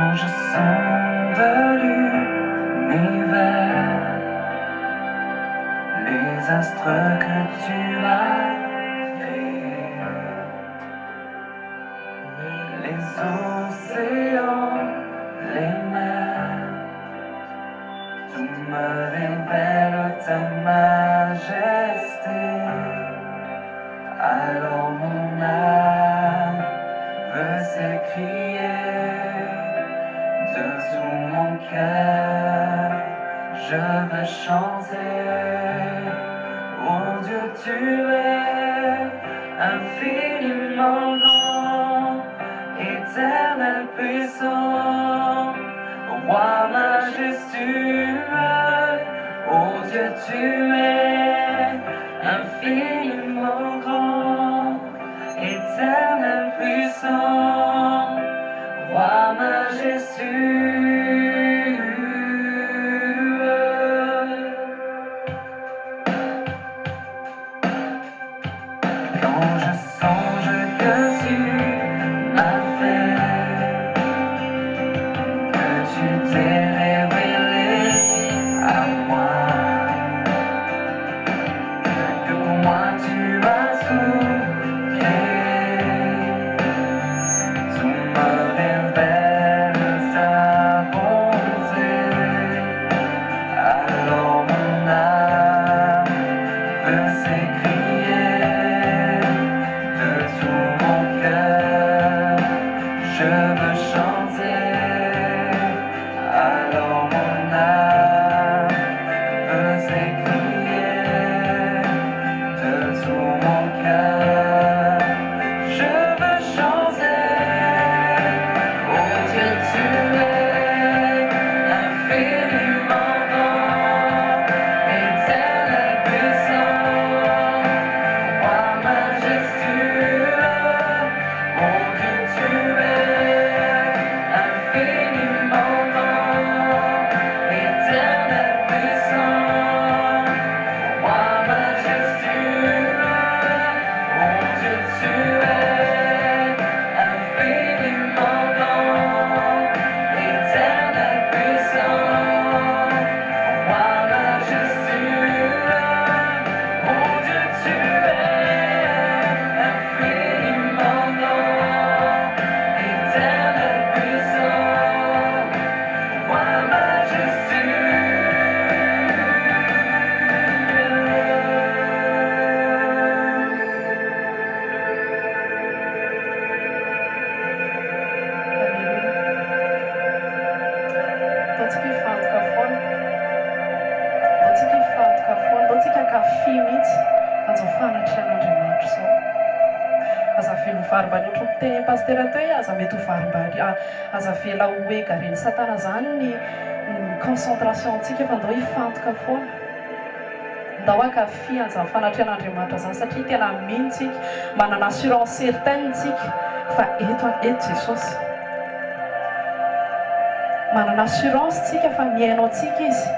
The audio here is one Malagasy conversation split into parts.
Quand je sonde l'univers, les astres que tu as créés, les océans, les mers, tout me révèle ta majesté. Alors mon âme veut s'écrier de tout mon cœur, je veux chanter. Oh Dieu, tu es infiniment grand, éternel puissant, roi majestueux. Oh Dieu, tu es infiniment grand, éternel puissant, roi majestueux. Quand je songe que tu m'as fait, que tu t'es révélé à moi, que pour moi tu as tout créé, tout me révèle ta bonté. Alors mon âme veut s'écrier de tout mon cœur, je veux chanter. Alors mon âme veut s'écrier de tout mon cœur, je veux chanter. Oh Dieu, tu es infiniment grand, éternel puissant, roi majestueux. Oh Dieu, tu es infiniment grand, éternel puissant, roi majestueux. Oh Dieu, tu es infiniment grand, éternel puissant, roi majestueux. Oh Dieu, tu es infiniment grand, éternel puissant, roi majestueux. Alléluia. Ataontsika hifantoka foana. Ataontsika hifantoka foana. Ataontsika hankafy mihitsy an'izao fanatrehan'Andriamanitra izao. Aza avela ho varimbary ohatry ny miteny pasitera teo hoe aza mety ho varimbary, aza avela ho égaren'i Satana izany ny ny concentration-ntsika fa ndao hifantoka foana. Ndao hankafy an'izany fanatrehan'Andriamanitra izany satria tena mino tsika, manana assurance certaine tsika fa eto eto Jesosy. Manana assurance tsika fa mihaino antsika Izy,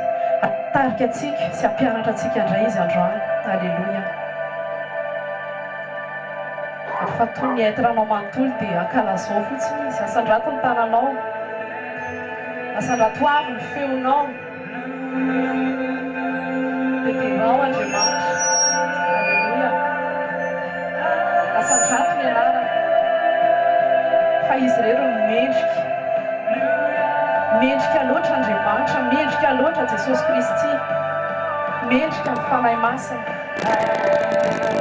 hatarika antsika sy hampianatra antsika indray Izy androany. Aleloia. Rehefa toy ny être anao manontolo dia ankalazao fotsiny Izy, asandrato ny tananao, asandrato avo ny feonao. Dia derao Andriamanitra. Aleloia. Asandrato ny anarany. Fa Izy irery no mendrika. Mendrika loatra Andriamanitra, mendrika loatra Jesosy Kristy, mendrika ny Fanahy Masina. Aleloia.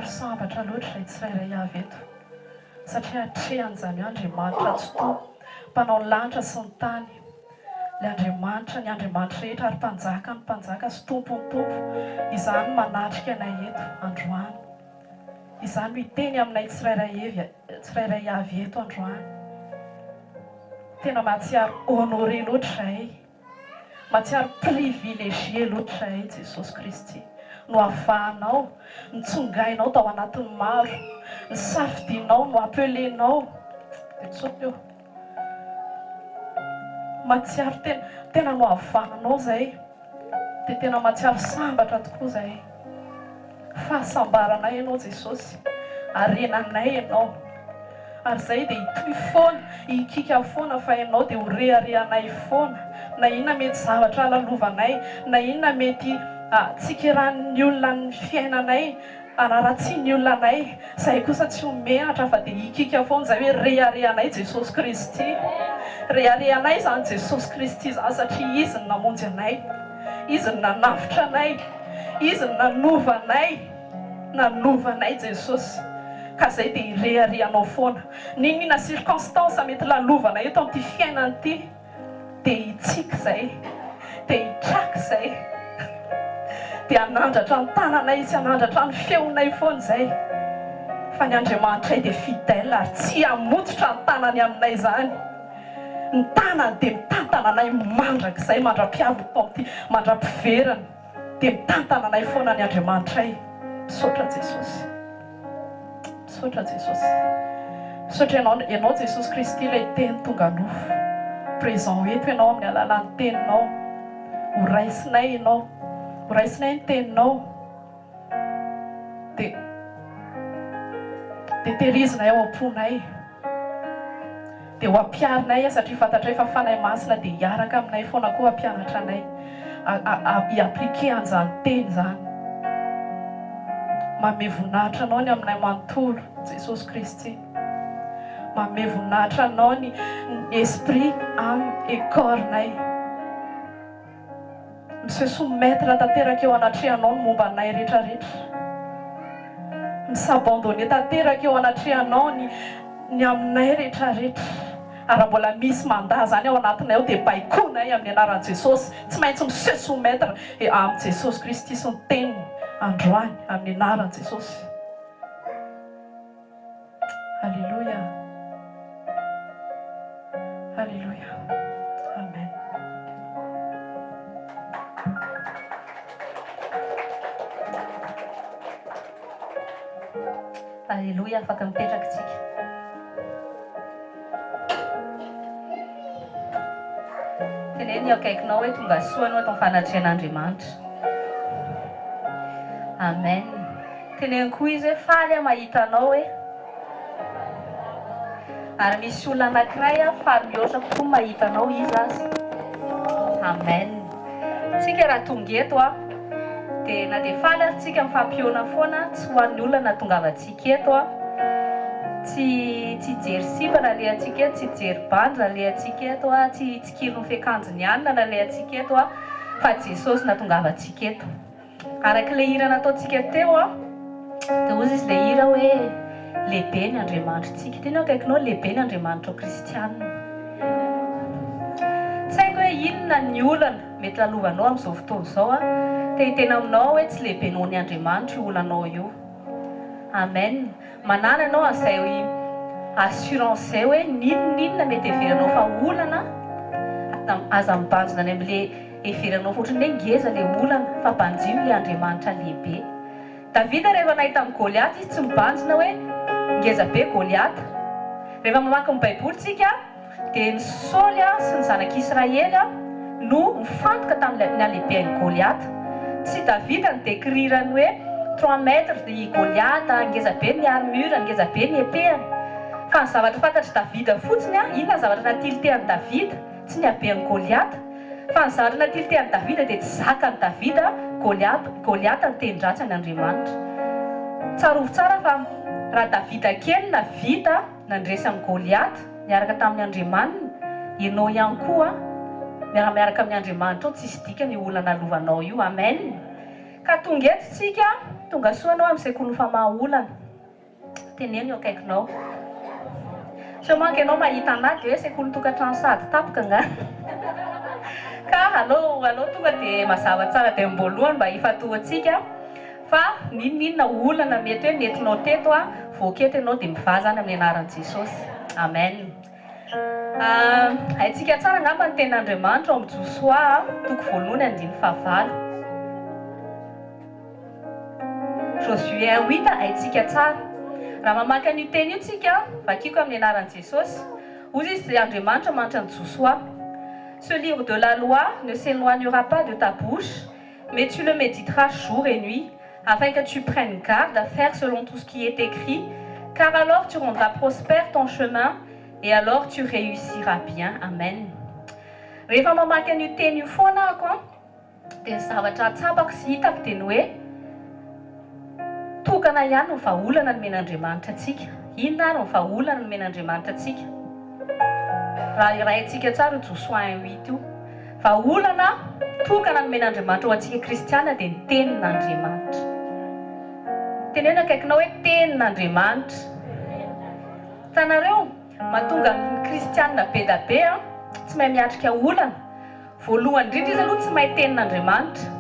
Mahatsiaro sambatra loatra izay tsirairay avy eto satria atrehan'izany hoe Andriamanitra Tsitoha, Mpanao ny lanitra sy ny tany, Ilay Andriamanitra ny andriamanitra rehetra ary Mpanjakan'ny mpanjaka sy Tompon'ny tompo, izany no manatrika anay eto androany. Izany no hiteny aminay tsirairay evy tsirairay avy eto androany. Tena mahatsiaro honoré loatra izahay. Mahatsiaro privilégié loatra izahay Jesosy Kristy noavahanao, nitsongainao tao anatin'ny maro, nisafidinao, no-appeler-nao. Jesosy ô. Mahatsiaro tena, tena noavahanao izahay. Dia tena mahatsiaro sambatra tokoa izahay. Fahasambaranay Ianao Jesosy, harenanay Ianao. Ary izahay dia hitohy foana, hikika foana fa Ianao dia ho reharehanay foana. Na inona mety zavatra lalovanay, na inona mety tsikeran'ny olona ny fiainanay, Hanaratsian'ny olona anay, izahay kosa tsy ho menatra fa dia hikika foana izay hoe reharehanay Jesosy Kristy. Reharehanay izany Jesosy Kristy izany satria Izy no namonjy anay, Izy no nanavotra anay, Izy no nanova anay, nanova anay Jesosy. Ka izay dia hireharehanao foana. N'inon'inona circonstance mety lalovanay eto amin'ity fiainana ity. Dia hitsiky izay, dia hitraka izay, dia hanandratra ny tananay sy hanandratra ny feonay foana izay, fa ny Andriamanitray dia fidèle ary tsy hamotsitra ny tanany aminay izany. Ny tanany dia mitantana anay mandrakizay, mandra-piaviny tao amin'ity, mandra-piveriny, dia mitantana anay foana ny Andriamanitray. Misaotra Jesosy. Misaotra Jesosy. Misaotra Ianao, Ianao Jesosy Kristy ilay Teny tonga nofo. Présent eto Ianao amin'ny alalan'ny Teninao. Ho raisinay Ianao. Ho raisinay ny Teninao. Dia dia tehirizinay ao am-ponay. Dia ho ampiharinay satria fantatray fa Fanahy Masina dia hiaraka aminay foana koa hampianatra anay hi-appliquer an'izany teny izany. Manome voninahitra Anao ny aminay manontolo, Jesosy Kristy. Manome voninahitra Anao ny esprit, âme et corps-nay. Mi-se soumettre tanteraka eo anatrehanao ny momba anay rehetra rehetra. Mi-s'abandonner tanteraka eo anatrehanao ny ny aminay rehetra rehetra. Ary raha mbola misy mandà zany ao anatinay ao dia baikoinay amin'ny anaran'i Jesosy. Tsy maintsy mi-se soumettre amin'i Jesosy Kristy sy ny teniny androany amin'ny anaran'i Jesosy. Aleloia Aleloia Amen. Aleloia afaka mipetraka tsika. Teneno ny eo akaikinao hoe tonga soa ianao eto amin'ny fanatrehan'Andriamanitra. Amen. Teneno koa izy hoe faly aho mahita anao e. Ary misy olona anankiray aho faly mihoatra kokoa mahita anao iza aza. Amen. Tsika raha tonga eto a, dia na dia faly ary tsika mifampihaona foana, tsy ho an'ny olona nahatongavantsika eto a. Tsy tsy hijery sipa na alehantsika eto, tsy hijery bandy na alehantsika eto a, tsy hitsikilo ny fiakanjony ihany na nalehantsika eto a, fa Jesosy nahatongavantsika eto. Araka ilay hira nataontsika teo an, dia hozy izy ilay hira hoe lehibe ny Andriamanitritsika. Tena eo akaikinao lehibe ny Andriamanitrao kristianina. Tsy haiko hoe inona ny olana mety lalovanao amin'izao fotoana izao an, te hiteny aminao aho hoe tsy lehibe noho ny Andriamanitra io olanao io. Amen. Manana ianao an'izay assurance izay hoe n'inon'inona mety heveranao fa olana, aza mibanjina any amin'ilay heveranao fa ohatran'ny hoe ngeza ilay olana fa banjino ilay Andriamanitra lehibe. Davida rehefa nahita an'i Goliata izy tsy mibanjina hoe ngeza be Goliata. Rehefa mamaky ny baiboly tsika dia ny Saoly sy ny zanak'Israely no nifantoka tamin'ny halehibean'i Goliata. Tsy Davida no décrire ny hoe trois mètres i Goliata, ngeza be ny armure-ny, ngeza be ny épée-ny. Fa ny zavatra fantatr'i Davida fotsiny, inona ny zavatra natilite an'i Davida? Tsy ny haben'i Goliata. Fa ny zavatra natilite an'i Davida dia tsy zakan'i Davida Goliata, Goliata niteny-dratsy an' Andriamanitra. Tsarovy tsara fa raha Davida kely navita nandresy an'i Goliata niaraka tamin'ny Andriamaniny, ianao ihany koa miara-miaraka amin'ny Andriamanitrao tsisy dikany io olana lovanao io. Amen! Ka tonga eto tsika. Tonga soa ianao amin'ny sekolin'ny famahaolana. Teneno eo akaikinao. Sao manko ianao mahita anah dia hoe sekoly tokantrano sady tapoka angaha. Ka aleo aleo tonga dia mazava tsara dia am-boalohany mba hifantohantsika fa n'inon'inona olana mety hoe nentinao teto a, voaka eto ianao dia mivaha izany amin'ny anaran'i Jesosy. Amen. Haintsika tsara angamba ny tenin'Andriamanitra ao amin'ny Josoa toko voalohany andininy fahavalo. Josué un huit haintsika tsara. Raha mamaky an'io teny io tsika, vakiko amin'ny anaran'i Jesosy. Hozy izy, Andriamanitra mantra an'i Josoa. Ce livre de la loi ne s'éloignera pas de ta bouche, mais tu le méditeras jour et nuit, afin que tu prennes garde à faire selon tout ce qui est écrit, car alors tu rendras prospère ton chemin, et alors tu réussiras bien. Amen. Rehefa mamaky an'io teny io foana ako an, Dia ny zavatra tsapako sy hitako dia ny hoe tokana ihany ny vahaolana nomen'Andriamanitra antsika. Inona ary ny vahaolana nomen'Andriamanitra antsika? Raha irahintsika tsara io Josoa un huit io. Vahaolana tokana nomen'Andriamanitra ho antsika kristiana dia ny tenin'Andriamanitra. Teneno akaikinao hoe tenin'Andriamanitra. Hitanareo, mahatonga ny kristiana be da be tsy mahay miatrika olana. Voalohany indrindra izy aloha tsy mahay tenin'Andriamanitra.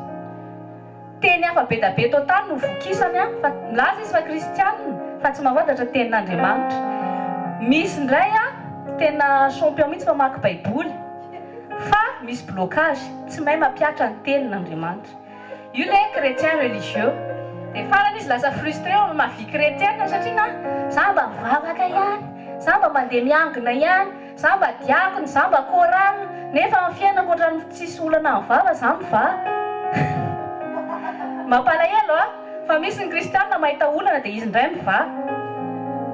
Teny hafa be da be eto an-tany no vokisany an, fa milaza izy fa kristianina fa tsy mahafantatra tenin'Andriamanitra. Misy indray an, tena champion mihitsy mamaky baiboly fa misy blocage, tsy mahay mampihatra ny tenin'Andriamanitra. Io le chrétien religieux. Dia farany izy lasa frustré ao amin'ny maha vie chrétienne satria na za mba mivavaka ihany, za mba mandeha miangona ihany, za mba diakona, za mba chorale, nefa amin'ny fiainako ohatran'ny tsisy olana amin'ny vava za mivaha. Mampalahelo a! Fa misy ny kristianina mahita olana dia izy indray mivaha.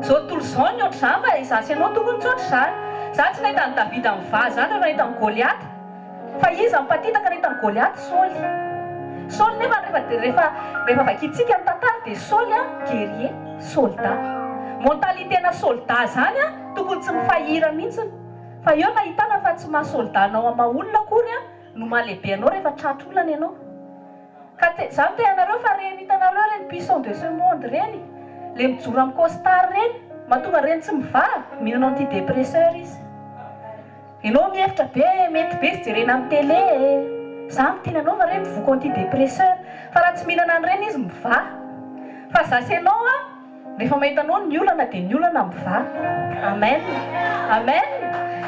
Zao tontolo izao ny ohatr'izany fa izaho sy ianao tokony tsy ohatr'izany. Za tsy nahita an'i Davida mivaha izany rehefa nahita an'i Goliata. Fa iza no mpatitaka nahita an'i Goliath? Saoly. Saoly nefa rehefa rehefa rehefa vakintsika ny tantara dia Saoly an guerrier, soldat. Mentalité-na soldat zany an tokony tsy mifahira mihitsiny. Fa eo nahitana fa tsy maha soldat anao amin'ny maha olona akory an no maha lehibe anao rehefa tratra olana ianao. Ka te, za mitehy anareo fa reny hitanareo reny puissant de ce monde reny, le mijoro amin'ny costard reny, mahatonga reny tsy mivaha, mihinana anti-depresseur izy. Enao mihevitra be e, mety be izy jerena amin'ny télé e! Za miteny anao fa reny mivoka anti-depresseur, fa raha tsy mihinana an'ireny izy mivaha. Fa za sy enao an, rehefa mahita anao ny olana dia ny olana mivaha. Amen! Amen!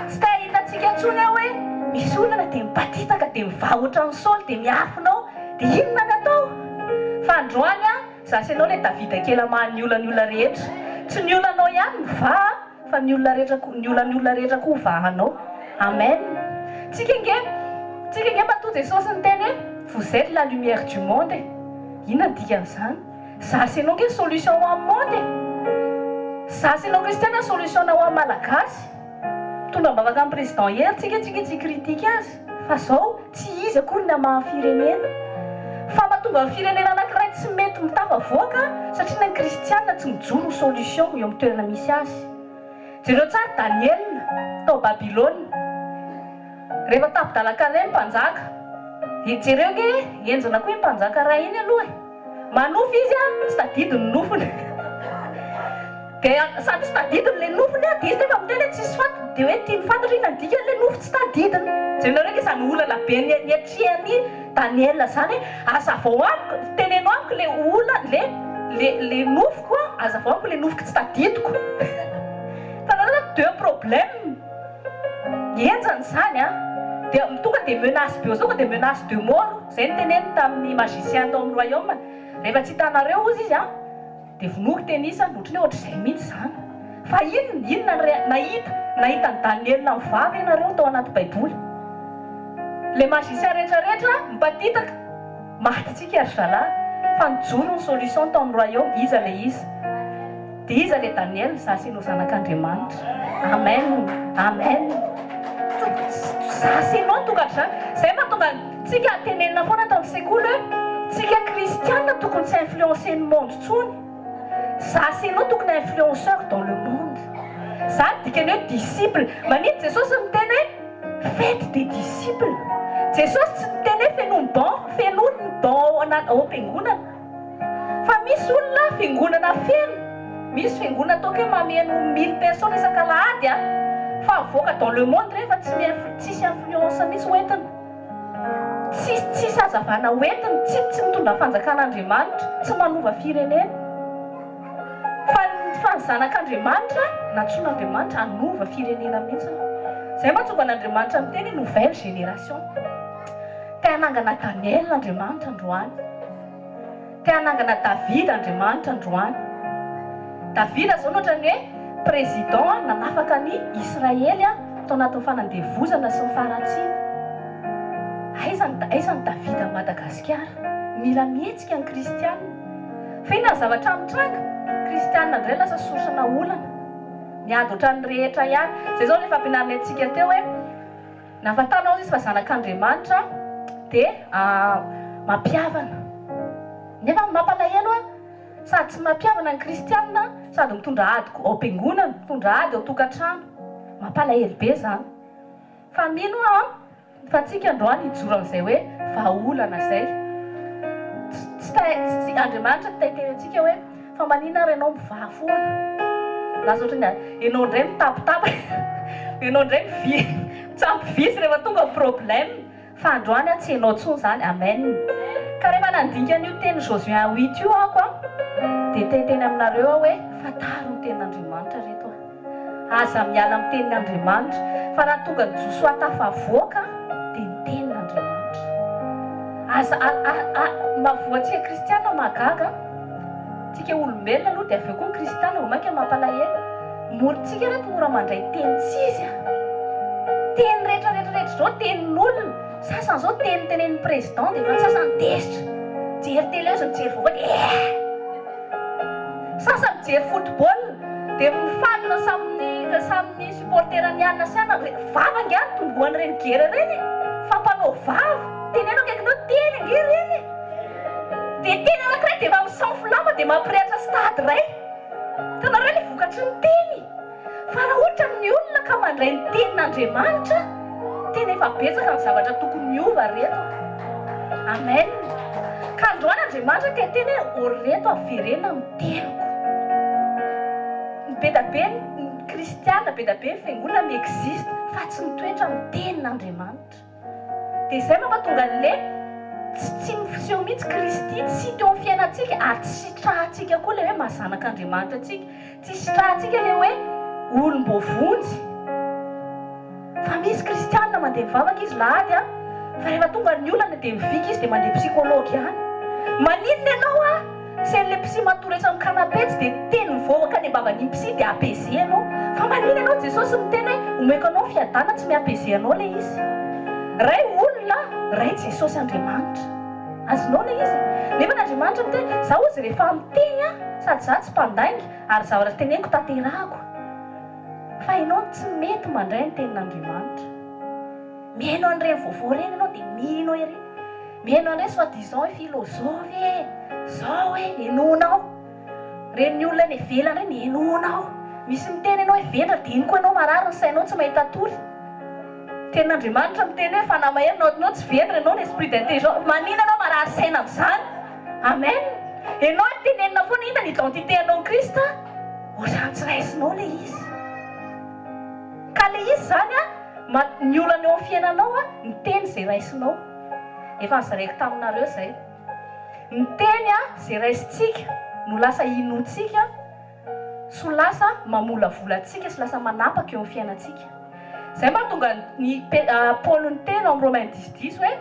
Tsy te hahita antsika intsony aho hoe misy olana dia mipatitaka dia mivaha ohatran'ny Saoly dia miafina ao, dia inona ny atao? Fa androany an, za sy enao ilay Davida kely hamaha ny olan'ny olona rehetra. Tsy ny olanao ihany mivaha an! Fa ny olona rehetra koa, ny olan'ny olona rehetra koa hovahanao. Amen. Tsika ange, tsika ange matoa Jesosy niteny hoe vous etes la lumière du monde e. Inona ny dikan'izany? Za sy ianao ange solution ho an'ny monde e. Za sy ianao kristiana solution-na ho an'ny malagasy. Mitondra am-bavaka amin'ny président Hery tsika, tsika tsy hi-critique azy. Fa zao, tsy izy akory ny hamaha ny firenena. Fa mahatonga ny firenena anankiray tsy mety mitafavoaka satria na ny kristiana tsy mijoro ho solution eo amin'ny toerana misy azy. Jereo tsara Daniela tao Babylona. Rehefa tapi-dalan-kaleha ny mpanjaka. Dia jereo ange henjana koa iny mpanjaka ray iny aloha e. Manofy izy an, tsy tadidiny ny nofiny. Dia sady tsy tadidiny ilay nofiny an, dia izy nefa miteny hoe tsisy fantatra, dia hoe tiany fantatra inona ny dikan'ilay nofy tsy tadidiny. Jerenareo ange izany olana be niatrehan'i Daniela izany hoe azavao amiko, teneno amiko ilay olana, ilay ilay ilay nofiko an, azavao amiko ilay nofiko tsy tadidiko. Hitanareo izany deux problèmes. Henjana izany an! Dia tonga dia menace be tonga dia menace de mort, izay no teneniny tamin'ny magicien tao amin'ny royaume, rehefa tsy hitanareo hozy izy an, dia vonoiko tenisany, ohatran'ny hoe ohatr'izay mihitsy izany. Fa inona, inona ny rea-, nahita, nahita an'i Daniela mivaha ve nareo tao anaty baiboly? Ilay magicien rehetra rehetra mipatitaka, maty tsika ry zalahy, fa nijoro ny solution tao amin'ny royaume, iza ilay izy? Dia iza le Daniel? Za sy enao zanak'Andriamanitra. Amen. Amen. Za sy enao no tonga hatr'izany. Zay mahatonga antsika tenenina foana ato amin'ny sekoly hoe tsika kristiana tokony tsy influencer ny monde intsony. Za sy enao tokony influenceur dans le monde. Zany dikany hoe disciple. Manino Jesosy miteny hoe faites des disciples. Jesosy tsy niteny hoe fenoy ny banc, fenoy ny banc ao am-piangonana. Fa misy olona fiangonana feno, misy fiangonana ataoko hoe mameno mille personnes isak'alahady a, fa mivoaka dans le monde ireny fa tsy mi-influ, tsisy influence mihitsy ho entina. Tsisy tsisy hazavana ho entiny, tsy tsy mitondra fanjakan'Andriamanitra, tsy manova firenena. Fa ny fa ny zanak'Andriamanitra, nantsoin'Andriamanitra hanova firenena mihitsy. Izay mahatonga an'Andriamanitra miteny hoe nouvelle génération. Te hanangana Daniel Andriamanitra androany. Te hanangana Davida Andriamanitra androany. Davida izao no ohatran'ny hoe président nanafaka ny Israely tao anatin'ny fanandevozana sy ny faharatsiana. Aiza ny aiza ny Davida an'i Madagasikara? Mila mihetsika ny kristiana. Fa inona ny zavatra mitranga? Kristiana indray lasa source-na olana. Miady ohatran'ny rehetra ihany. Izay izao ilay fampianarana antsika teo hoe. Nahafantarana hozy izy fa zanak'Andriamanitra dia mampihavana. Nefa ny mampalahelo an, sady tsy mampihavana ny kristianina sady mitondra ady ao am-piangonana, mitondra ady ao an-tokantrano. Mampalahelo be izany. Fa mino aho an, fa tsika androany hijoro amin'izay hoe vahaolana izay. Tsy tsy Andriamanitra te hiteny antsika hoe Fa maninona ary ianao mivaha foana? Lasa ohatran'ny ianao indray mitapitapy, ianao indray mivi, mitsampy visy rehefa tonga ny problème. Fa androany aho tsy ianao intsony izany. Amen. Ka rehefa nandinika an'io tenin'i Josué un huit io aho an, dia te hiteny aminareo aho hoe fantaro ny tenin'Andriamanitra reto an. Aza miala amin'ny tenin' Andriamanitra, fa raha tonga ny Josoa tafavoaka dia ny tenin' Andriamanitra. Aza a a a mahavoa antsika kristiana mahagaga an! Tsika olombelona aloha dia avy eo koa ny kristiana vao mainka mampalahelo. Mora tsika reto mora mandray teny tsy izy an! Teny rehetra rehetra rehetra izao tenin'olona, sasany izao teny tenenin'ny président dia efa ny sasany tezitra. Mijery télé izy mijery vaovao dia eh! Sasany mijery football dia mifanina samy samy supporter ny anona sy anona, vava angaha no tombohan'ireny guerre ireny e! Fa mpanao vava, teneno akaikinao teny ange ireny e! Dia teny anankiray dia efa mi-s'enflamme dia mampirehatra stade iray. Hitanareo ilay vokatry ny teny? Fa raha ohatra ny olona ka mandray ny tenin'Andriamanitra, tena efa betsaka ny zavatra tokony miova ry reto a. Amen. Ka androany Andriamanitra te hiteny hoe ô ry reto a, verena amin'ny teniko. Ny be da be ny kristiana, be da be ny fiangonana mi-existe fa tsy mitoetra amin'ny tenin'Andriamanitra. Dia izay mampatonga an'le tsy tsy miseho mihitsy Kristy tsy hita eo amin'ny fiainantsika ary tsy sitrahantsika koa ilay hoe maha zanak'Andriamanitra antsika, tsy sitrahantsika ilay hoe olom-boavonjy. Fa misy kristianina mandeha mivavaka izy lahady an, fa rehefa tonga ny olana dia mivika izy dia mandeha psychologue ihany. Maninona ianao an? Tsy le psy matory etsy amin'ny canapé tsy dia teny mivoaka any am-bavan'iny psy dia apaiser anao. Fa maninona ianao Jesosy miteny hoe omeko anao ny fiadanana tsy mi-apaiser anao le izy. Ray olona, Ray Jesosy Andriamanitra. Azonao le izy? Nefa ny Andriamanitra miteny, za hozy rehefa miteny aho sady za tsy mpandainga ary zavatra teneniko tanterahako. Fa ianao no tsy mety mandray ny tenin'Andriamanitra. Mihaino an'ireny vaovao ireny ianao dia mino ery. Mihaino an'ireny soit disant hoe philosophe e, zao e, henoinao. Ireny olona any ivelany ireny henoinao. Misy miteny ianao hoe vendrana dia iny koa ianao marary ny sainao tsy mahita tory. Tenin'Andriamanitra miteny hoe fanahy mahery no atinao tsy vendrana ianao ny esprit d'intelligence. Maninona ianao marary saina amin'izany? Amen. Ianao tenenina foana inona ny identité anao en Christ? Ohatran'ny tsy raisinao ilay izy. Ka ilay izy izany an, ny olana eo amin'ny fiainanao an, ny teny izay raisinao. Efa nozaraiko taminareo izay. Ny teny an, izay raisintsika no lasa inoantsika sy ho lasa mamolavola antsika sy lasa manapaka eo amin'ny fiainantsika. Izay mahatonga ny Paoly niteny ao amin'ny Romains dix dix hoe,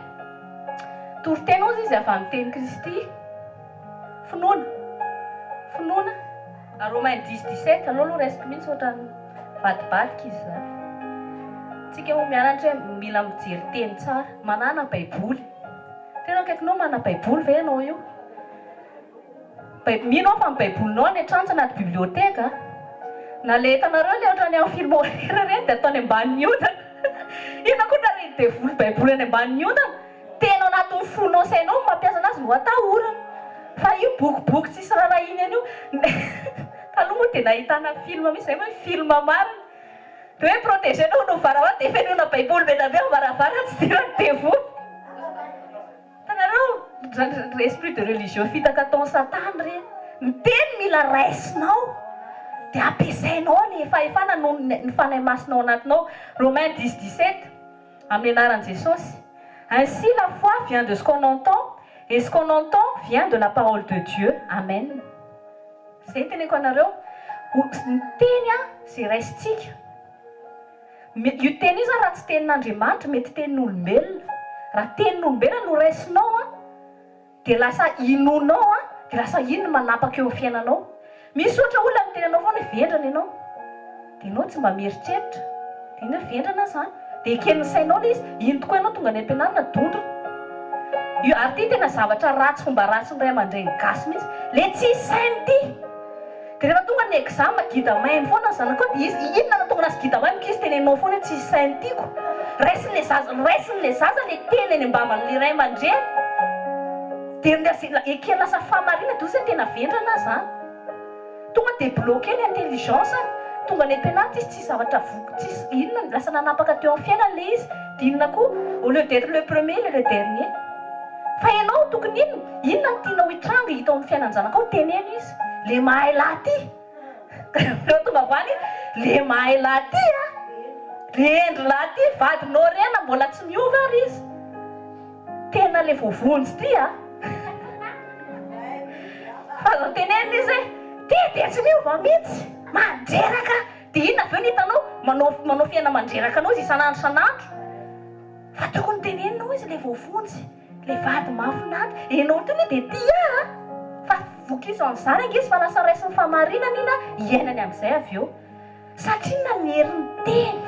toriteny hozy izy avy amin'ny tenin'i Kristy. Finoana. Finoana. Romains dix dix-sept, aleo aloha raisiko mihitsy ohatran'ny mivadibadika izy izany. Tsika moa mianatra hoe mila mijery teny tsara. Manàna baiboly. Tena akaikinao manana baiboly ve ianao io? Mino aho fa ny baibolinao any an-trano tsy anaty biblioteka a. Na le hitanareo le ohatran'ny amin'ny film horreur ireny dia ataony ambanin'ny ondana. Inona koa no narian'ny devoly baiboly any ambanin'ny ondana? Tena ao anatin'ny fonao sy sainao no mampiasa anazy no atahorana. Fa io bokiboky tsisy rarahiny an'io, taloha moa dia nahitana film mihitsy izay hoe film marina. Dia hoe proteger-nao no varavarana dia fenoina baiboly be dia be ao am-baravarana tsy idiran'ny devoly. Hitanareo? Esprit de religion fitaka ataon'i satana ireny. Ny teny mila raisinao dia ampiasainao ny fahefana noho ny Fanahy Masina ao anatinao. Romains dix 17, amin'ny anaran'i Jesosy. Ainsi la foi vient de ce qu'on entend et ce qu'on entend vient de la parole de Dieu. Amen. Izay no teneniko anareo. Ny teny izay raisintsika. Io teny io zany raha tsy tenin'Andriamanitra mety tenin'olombelona. Raha tenin'olombelona no raisinao an, dia lasa inoanao an, dia lasa iny no manapaka eo amin'ny fiainanao. Misy ohatra olona miteny anao foana hoe vendrana ianao. Dia ianao tsy mba mieritreritra. Dia iny hoe vendrana aho izany. Dia eken'ny sainao ilay izy, iny tokoa ianao tonga any am-pianarana dondrona. Io ary ity tena zavatra ratsy fomba ratsin'ny ray aman-dreny gasy mihitsy. Ilay tsisy saina ity. Dia rehefa tonga ny exam gida maimbo foana ny zanakao dia izy inona no tonga lasa gida maimbo k'izy teneninao foana hoe tsisy saina tiako. Raisin'ilay zaza raisin'ilay zaza ilay teny eny am-bavan'ilay ray aman-dreny dia ekeny lasa fahamarinana dia ozy hoe tena vendrana aho zany. Tonga dia bloqué ny intelligence-ny, tonga any am-pianarana izy tsisy zavatra voky tsisy inona lasa nanapaka teo amin'ny fiainany ilay izy dia inona koa au lieu d'etre le premier il est le dernier. Fa ianao tokony inona? Inona no tianao hitranga hita ao amin'ny fiainan-janakao? Teneno izy. Le mahay lahy ty. Reo tonga avy any, le mahay lahy ty a! Le hendry lahy ty, vadinao rena mbola tsy miova ary izy. Tena le voavonjy ty a! Fa aza tenenina izy hoe, ty dia tsy miova mihitsy, mandreraka. Dia inona avy eo no hitanao? Manao manao fiainana mandreraka anao izy isan'andro isan'andro. Fa tokony tenenina izy le voavonjy. Le vady mahafinaritra. Enao tony dia tia ahy a! Fa vokizo an'izany ange izy fa lasa raisiny fahamarinana iny a, iainany amin'izay avy eo. Satria inona ny herin'ny teny?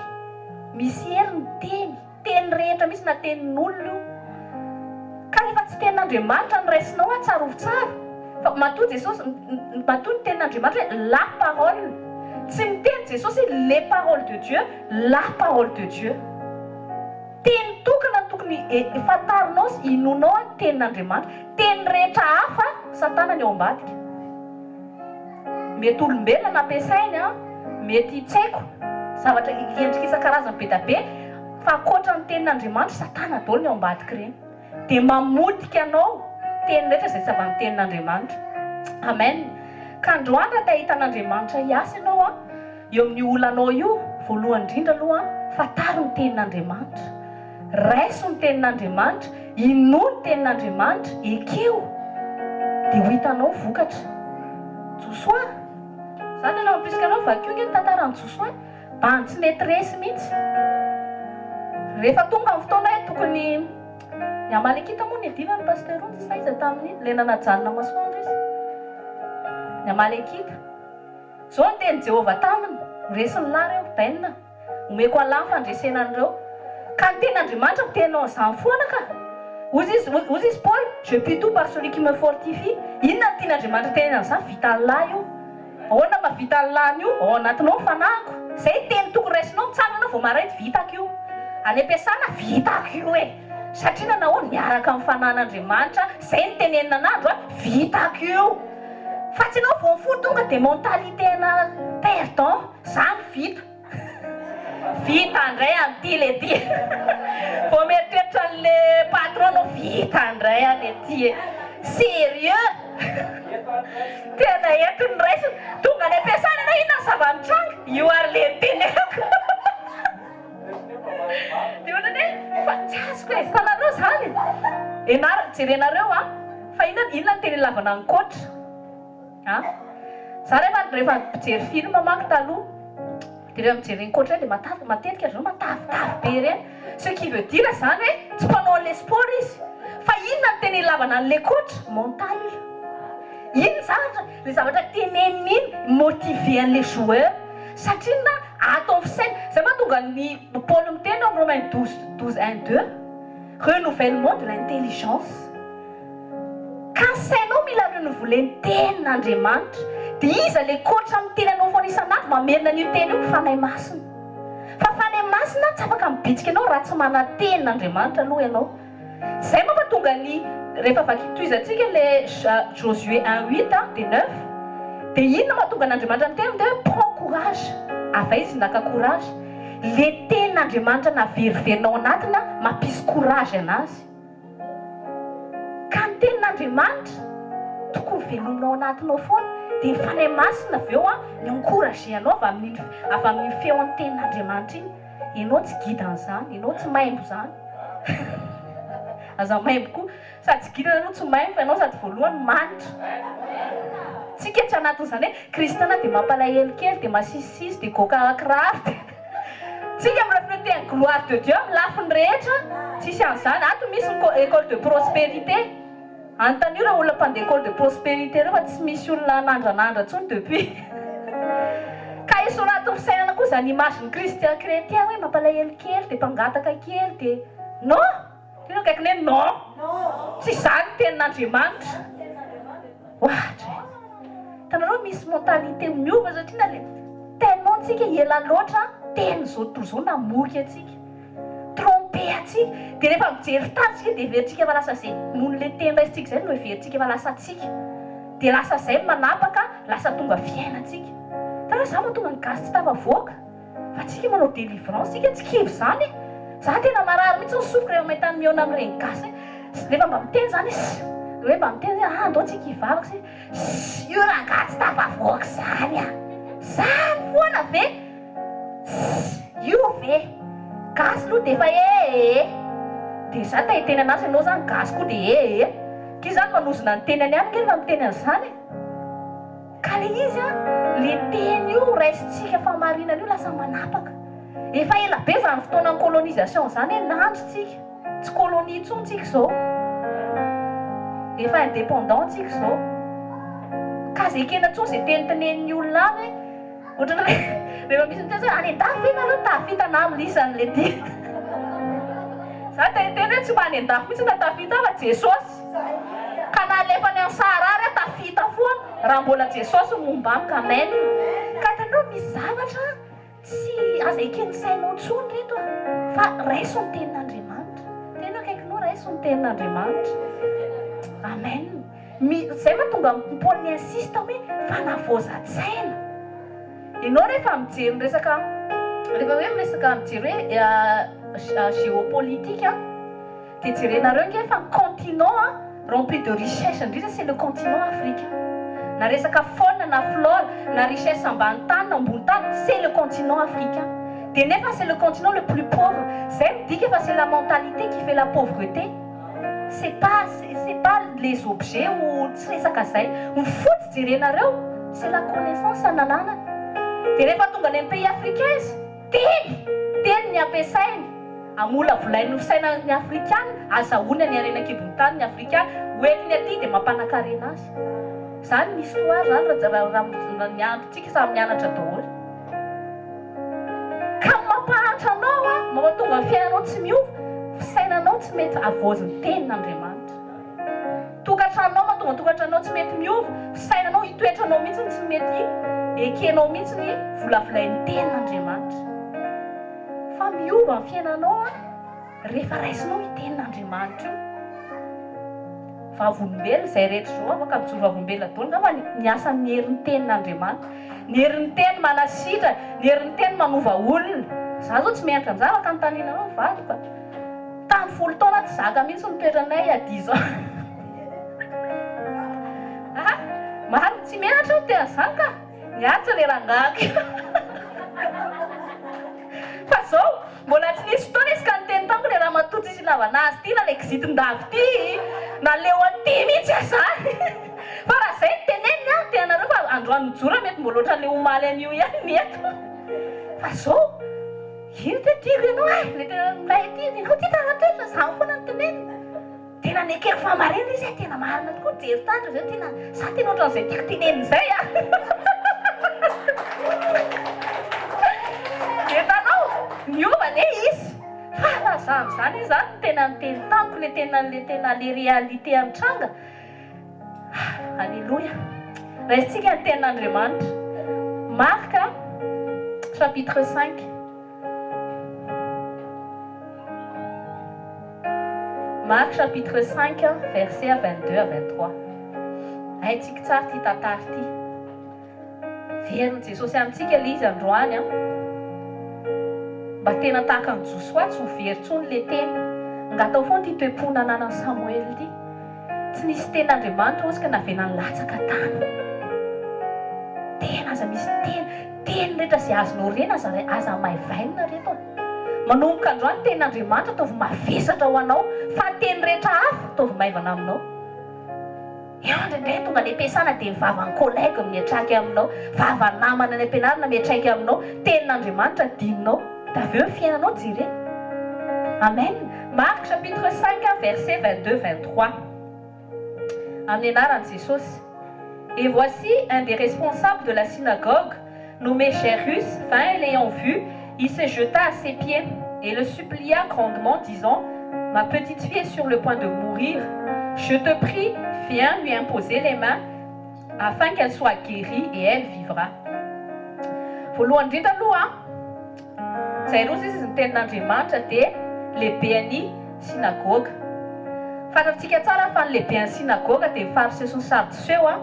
Misy hery ny teny. Teny rehetra mihitsy na tenin'olona io. Ka rehefa tsy tenin'Andriamanitra no raisinao a, tsarovy tsara fa matoa Jesosy, matoa ny tenin'Andriamanitra hoe la parole. Tsy miteny Jesosy hoe les paroles de Dieu, la parole de Dieu. Teny tokana no tokony fantarinao sy inoanao ny tenin'Andriamanitra. Teny rehetra hafa, satana ny ao ambadika. Mety olombelona no ampiasainy an, mety tsy haiko, zavatra endrika isan-karazany be dia be, fa ankoatra ny tenin'Andriamanitra, satana daholo ny ao ambadik'ireny. Dia mamotika anao teny rehetra izay tsy avy amin'ny tenin'Andriamanitra. Amen. Ka androany raha te hahita an'Andriamanitra hiasa ianao an, Eo amin'io olanao io, voalohany indrindra aloha, fantaro ny Tenin'Andriamanitra. Raiso ny Tenin'Andriamanitra, inoa ny Tenin'Andriamanitra, ekeo, dia ho hitanao ny vokatra. Josoa, za tena mampirisika anao, vakio ange ny tantaran'i Josoa, bandy tsy mety resy mihitsy. Rehefa tonga ny fotoana hoe tokony, ny Amalekita moa niadivan'i Pasteur Onja sa iza tamin'iny, ilay nanajanona masoandro izy, ny Amalekita. Izao no tenin'i Jehovah taminy, Ho resin'ny lahy ireo, Ben. Homeko an'lah ny fandresena an'ireo. Ka ny tenin'Andriamanitra miteny an'izany foana ka. Hozy izy, hozy izy Paoly, Je puis tout par celui qui me fortifie. Inona no tian'Andriamanitra tenenina an'izany? Vitan'lah io. Ahoana no mahavita an'lah an'io? Ao anatinao ny fanahiko. Izay teny tokony raisinao, mitsangana ianao vao maraina, vitako io. Any am-piasana, vitako io e. Satria nanahoana? Miaraka amin'ny fanahin'Andriamanitra, izay no tenenina an'andro a, vitako io. Fa tsy ianao vao mifoha tonga dia mentalité ana perdant, zany vita. Vita ndray an'ity le ty. Vao mieritreritra an'le patron anao vita ndray an le ty e. Sérieux? Tena eto ny raisina. Tonga any am-piasana ianao inona ny zava-nitranga? Io ary le nitenenako. Dia ohatrany hoe fa tsy azoko e, fa nareo zany enara jerenareo a, fa inona inona no tena ilavana ny coach a? Za rehefa rehefa mpijery film manko taloha dia rehefa mijery ny coach ireny dia matavy matetika ry zareo matavitavy be ireny, ce qui veut dire zany hoe tsy mpanao an'ilay sport izy, fa inona no tena ilavana an'ilay coach? Mental. Iny zavatra, le zavatra teneniny iny motiver an'le joueur satria inona ato amin'ny fisaina, zay mahatonga ny Paoly miteny ao amin'ny Romains 12, 12 un 2, renouvellement de l'intelligence, ka ny sainao mila renouveler ny tenin'Andriamanitra, dia iza le coach miteny anao foana isan'andro mamerina an'io teny io? Fanahy Masina, fa Fanahy Masina tsy afaka mibitsika anao raha tsy manantena Andriamanitra aloha ianao. Zay mampatonga ny rehefa vaky tohizantsika le Josué un huit dia neuf dia inona mahatonga an'Andriamanitra niteny dia hoe prends courage avy aiza izy naka courage le tenin'Andriamanitra naveriverina ao anatina mampisy courage anazy ka ny tenin'Andriamanitra. Tenin'Andriamanitra tokony velomina ao anatinao foana, dia ny Fanahy Masina avy eo mi-encourager anao avy amin'iny avy amin'iny feon'ny Tenin'Andriamanitra iny. Ianao tsy guide an'izany, ianao tsy maimbo izany. Aza maimbo koa. Sady tsy guide aloha tsy maimbo fa ianao sady voalohany manitra. Tsika tsy anatin'izany hoe kristiana dia mampalahelo kely dia masisisisy dia goaka kiraro dia tsika mi-refleter ny gloire de Dieu amin'ny lafiny rehetra, tsisy an'izany. Ato misy ny école de prospérité. Anontanio ireo olona mpandeha école de prospérité ireo fa tsy misy olona hanandranandra intsony depuis. Ka esory anatin'ny fisainana koa izany image ny kristian chrétien hoe mampalahelo kely dia mpangataka kely dia non! Tena akaikiny hoe non! Tsy izany ny tenin'Andriamanitra. Ohatra e! Hitanareo misy mentalité miova satria na le tellement tsika ela loatra teny izao tontolo izao namoky antsika. Tromper antsika. Dia rehefa mijery fitaratra isika dia heverintsika fa lasa izay noho le teny raisintsika izay no heverintsika fa lasa antsika. Dia lasa izay no manapaka, lasa tonga fiainantsika. Hitanareo izany mahatonga ny gasy tsy tafavoaka. Fa tsika manao délivrance tsika tsy kivy zany e! Za tena marary mihitsy ny sofiko rehefa mahita ny mihaona amin'ireny gasy ireny, rehefa mba miteny zany izy hoe mba miteny hoe ah andao tsika hivavaka sy sy io rangahy tsy tafavoaka zany ah! Zany foana ve? Tssy io ve? Gasy aloha dia efa ee! Dia za te hiteny anazy ianao zany gasy koa dia ee! K'io zany manozona ny tenany ihany nge rehefa miteny an'izany e! Ka le izy an, le teny io raisintsika fahamarinana io lasa manapaka. Efa ela be zany fotoanan'ny colonisation zany hoe nandry tsika, tsy colonie intsony tsika izao. Efa indépendant tsika izao. Ka aza ekena intsony ze tenitenenin'ny olona any hoe, ohatran'ny hoe rehefa misy miteny hoe any an-dafy ve nareo tafita na amin'isany le ty. Za te hiteny hoe tsy ho any an-dafy mihitsy na tafita fa Jesosy. Ka na alefany any Sahara ary aho tafita foana raha mbola Jesosy no momba amiko. Amen. Ka hitanareo misy zavatra tsy aza eken'ny sainao intsony reto a! Fa raiso ny tenin'Andriamanitra. Tena akaikinao raiso ny tenin'Andriamanitra. Amen. Mi, zay mahatonga an'i Paoly mi-insiste hoe fanavaozan-tsaina. Ianao rehefa mijery ny resaka, rehefa hoe miresaka mijery hoe géopolitique an, Dia jerenareo ange fa ny continent a rempli de richesse indrindra c'est le continent africain. Na resaka faune na flore na richesse ambany tany na ambony tany c'est le continent africain. Dia nefa c'est le continent le plus pauvre. Zay midika fa c'est la mentalité qui fait la pauvreté. C'est pas c'est pas les objets ou tsy resaka zay. Ny fotsy jerenareo c'est la connaissance nananany. Dia rehefa tonga any amin'ny pays africain izy, teny, teny ny ampiasainy. Hamolavolain'ny fisainan'ny Afrikana, azahoany ny harena an-kibon'ny tany ny Afrikana, hoentiny aty dia mampanakarena azy. Izany ny histoire izany raha raha ny androntsika samy mianatra daholo. Ka ny mampahantra anao an, mampatonga ny fiainanao tsy miova, fisainanao tsy mety havaozin'ny tenin'Andriamanitra. Tokantranonao mahatonga ny tokantranonao tsy mety miova, fisainanao, itoetranao mihitsy no tsy mety ekenao mihitsy ny volavolain'ny tenin'Andriamanitra. Fa miova ny fiainanao an, rehefa raisinao io tenin'Andriamanitra io. Vavolombelona izay rehetra izao afaka mijoro vavolombelona daholo angamba ny asan'ny herin'ny tenin'Andriamanitra. Ny herin'ny teny manasitrana, ny herin'ny teny manova olona. Za zao tsy mianatra an'izany afaka anontanianareo ny vadiko a. Tamin'ny folo taona tsy zaka mihitsy ny toetranay à dix ans. Ah, marina, tsy menatra aho miteny an'izany ka. Niaritra le rangahako io. Fa zao, mbola tsy nisy fotoana izy ka niteny tamiko le ramatoa tsisy ilavana azy ty na le kizitin-dava ty, naleo an'ity mihitsy aho zany. Fa raha zay no teneniny an, te anareo fa androany mijoro aho mety mbola ohatran'le omaly an'io ihany ny eto. Fa zao, ino ty tiako ianao eh, le tena milay ty, ianao ty tsara toetra, zany foana no teneniny. Tena nekeko fa marina izy eh, tena marina tokoa, jery tandra zay tena, za tena ohatran'izay tiako tenenina izay ah. Hitanao, niova anie izy, fa raha za amin'izany izy zany no tena niteny tamiko le tena le tena le réalité mitranga, Aleloia. Raisintsika ny tenin'Andriamanitra. Marc chapitre 5. Marc chapitre 5 verset 22 à 23. Haintsika tsara ity tantara ity. Verin'i Jesosy amintsika ilay izy androany an. Mba tena tahaka an'i Josoa tsy ho very intsony ilay teny. Angatao foana ity toe-po nananan'i Samoela ity. Tsy nisy tenin'Andriamanitra hozy ka navela nilatsaka tany. Tena aza misy teny, teny rehetra izay azonao rena aza aza hamaivainina reto a. Manomboka androany tenin'Andriamanitra ataovy mavesatra ho anao fa ny teny rehetra hafa ataovy maivana aminao. Eo indraindray tonga any am-piasana dia ny vavan'ny collègue no miantraika aminao, vavan'ny namana any am-pianarana miantraika aminao, tenin'Andriamanitra adinonao, dia avy eo ny fiainanao jerena. Amen. Marc chapitre 5 verset 22 23. Amin'ny anaran'i Jesosy. Et voici un des responsables de la synagogue, nommé Jairus, vint et l'ayant vu, il se jeta à ses pieds et le supplia grandement, disant, Ma petite fille est sur le point de mourir. Je te prie, viens lui imposer les mains afin qu'elle soit guérie et elle vivra. Voalohany indrindra aloha, Jairosy izy ny tenin'Andriamanitra dia lehiben'ny synagoga. Fantatsika tsara fa ny lehiben'ny synagoga dia ny Fariseo sy ny Sadoseo,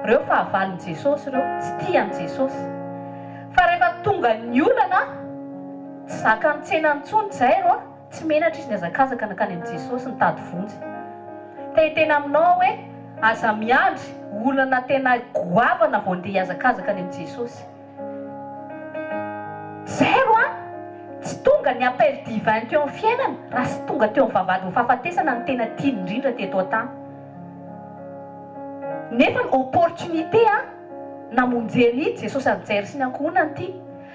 ireo fahavalon'i Jesosy ireo, tsy tia an'i Jesosy. Fa rehefa tonga ny olana, tsy zakan'ny tsenany intsony Jairo, tsy menatra izy nihazakazaka nankany amin'i Jesosy nitady vonjy. Te hiteny aminao aho hoe aza miandry olana tena goavana vao ndeha hihazakazaka any amin'i Jesosy. Zero an! Tsy tonga ny appel divin teo amin'ny fiainany raha tsy tonga teo amin'ny vavahadin'ny fahafatesana ny tena tiany indrindra teto an-tany. Nefa ny opportunité an, namonjen'i Jesosy an'i Jairo sy ny ankohonany ity.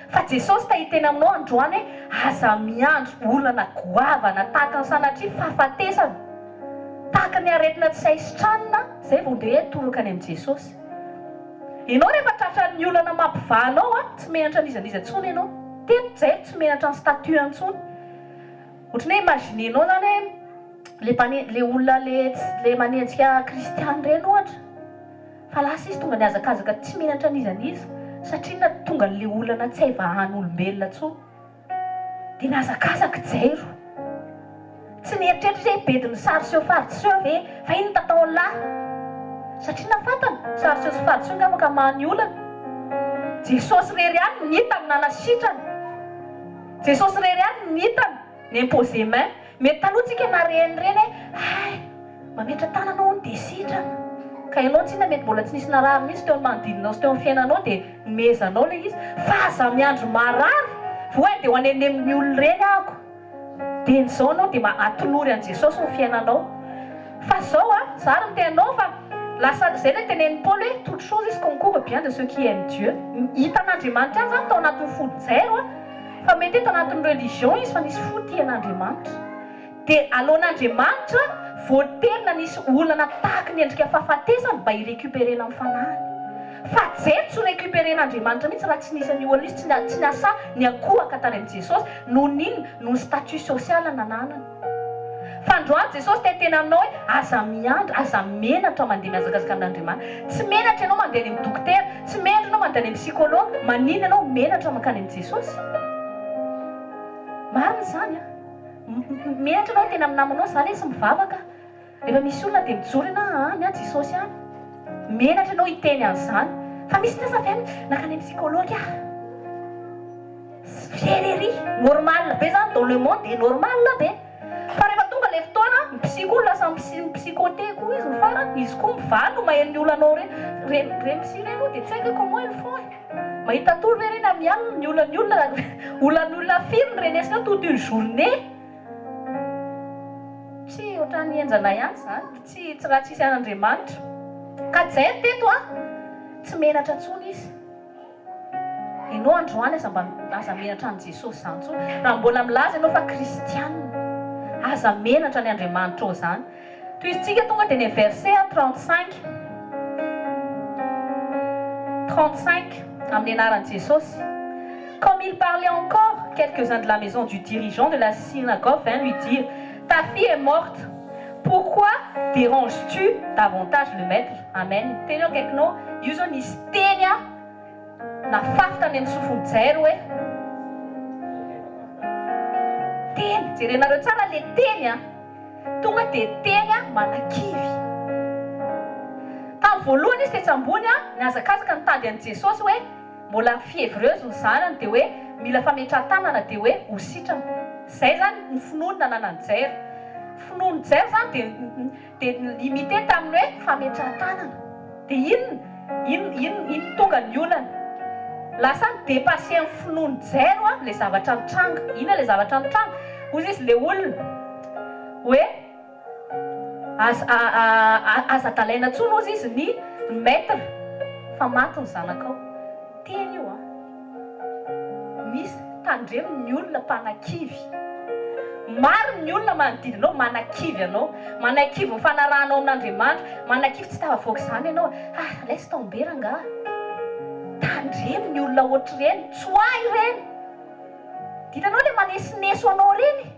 Fa Jesosy te hiteny aminao androany hoe aza miandry olana goavana tahaka ny sanatria fahafatesana, tahaka ny aretina tsy hay sitranina, izay vao ndeha hitoroka any amin'i Jesosy. Ianao rehefa tratran'ny olana mampivaha anao an, tsy menatra an'iza n'iza intsony ianao. Teto Jairo tsy menatra ny statut-ny intsony. Ohatran'ny hoe imaginer-nao zany hoe le mpane- le olona le tsy le manenjika kristiana ireny ohatra, fa lasa izy tonga nihazakazaka tsy menatra an'iza n'iza satria inona tonga an'le olana tsy hay vahan'olombelona intsony. Dia nihazakazaka i Jairo. Tsy nieritreritra izy hoe bedin'ny sary seho fariseo ve fa inona tataon'lah? Satria na fantany, sary seho sy fariseo nga afaka hamaha ny olana. Jesosy irery ihany no hitany nanasitrana. Jesosy irery ihany no hitany ni-imposer main. Mety taloha tsika nahare an'ireny hoe hay, mametra tanana hono dia sitrana. Ka ianao tsinona mety mbola tsy nisy narary mihitsy teo amin'ny manodidina anao sy teo amin'ny fiainanao dia nomezanao ilay izy. Fa aza miandry marary vao hoe andeha ho any amin'ny olona ireny ahako. Dia izao anao dia mba atolory an'i Jesosy ny fiainanao. Fa izao an, za ary miteny anao fa lasa, izay ilay tenenin'i Paoly hoe toute chose izy concourt au bien de ceux qui aiment Dieu. Hitan'Andriamanitra ihany izany tao anatin'ny fon'i Jairo an, fa mety hoe tao anatin'ny religion izy fa nisy fo tia an'Andriamanitra. Dia aloan'Andriamanitra voatery nanisy olana tahaky ny endrika fahafatesana mba hi-recuperer-na ny fanahiny. Fa Jery tsy ho recuperer-n'Andriamanitra mihitsy raha tsy nisy an'io olana io, tsy tsy niasa niankohaka tany amin'i Jesosy noho ny inona? Noho ny statut social nananany. Fa androany Jesosy te hiteny aminao hoe aza miandry, aza menatra mandeha mihazakazaka amin'Andriamanitra. Tsy menatra ianao mandeha any amin'ny dokotera, tsy menatra ianao mandeha any amin'ny psychologue, maninona ianao menatra mankany amin'i Jesosy? Marina izany an! Menatra ianao hiteny amin'ny namanao za lesy mivavaka. Rehefa misy olona dia mijoro ianao aa ny ahy Jesosy ihany. Menatra ianao hiteny an'izany. Fa misy sasa avy any nankany amin'ny psychologue aho. Fier ery. Normal be zany dans le monde dia normal be. Fa rehefa tonga ilay fotoana, ny psy koa lasa mi-psychoter koa izy ny farany. Izy koa mivaly no maheno ny olanao ireny. Ireny ireny psy ireny aloha dia tsy haiko hoe comment ils font e. Mahita tory ve ireny amin'ny alina? Ny olan'ny olona, olan'ny olona firy no renesina eo toute une journée? Tsy ohatran'ny henjana ihany izany, tsy tsy raha tsisy an'Andriamanitra. Ka Jairo teto an, tsy menatra intsony izy. Ianao androany aza mba aza menatra an'i Jesosy izany intsony. Raha mbola milaza ianao fa kristiana, aza menatra ny Andriamanitrao izany. Tohizintsika tonga dia ny verset 35. 35, amin'ny anaran'i Jesosy. Comme il parlait encore, quelques-uns de la maison du dirigeant de la synagogue vint lui dire, Ta fille est morte, pourquoi déranges-tu davantage le maître? Amen. Teny eo akaikinao, io zao nisy teny a nafafy tany amin'ny sofin'i Jairo hoe teny, jerenareo tsara le teny a. Tonga dia teny manakivy. Tamin'ny voalohany izy tetsy ambony nihazakazaka nitady an'i Jesosy hoe mbola fiévreuse ny zanany dia hoe mila fametrahan-tanana dia hoe ho sitrana. Izay izany ny finoany nananan'i Jairo. finoan'i Jairo izany dia dia ni-limiter tamin'ny hoe fametrahan-tanana. Dia inona? Inona inona inona tonga ny olana? Lasa ni-depasser ny finoan'i Jairo ilay zavatra nitranga. Inona ilay zavatra nitranga? Hoy izy ilay olona hoe. Aza aza adalaina tsony ozy izy ny maitre fa maty ny zanakao. Teny io an. Misy tandremo ny olona mpanakivy. Maro ny olona manodidina anao manakivy anao. Manakivy ny fanarahanao amin'Andriamanitra. Manakivy tsy tafavoaka izany ianao. Ah laisse tomber rangaha. Tandremo ny olona ohatr'ireny. Tsoahy ireny. Hitanao ilay manesoneso anao ireny.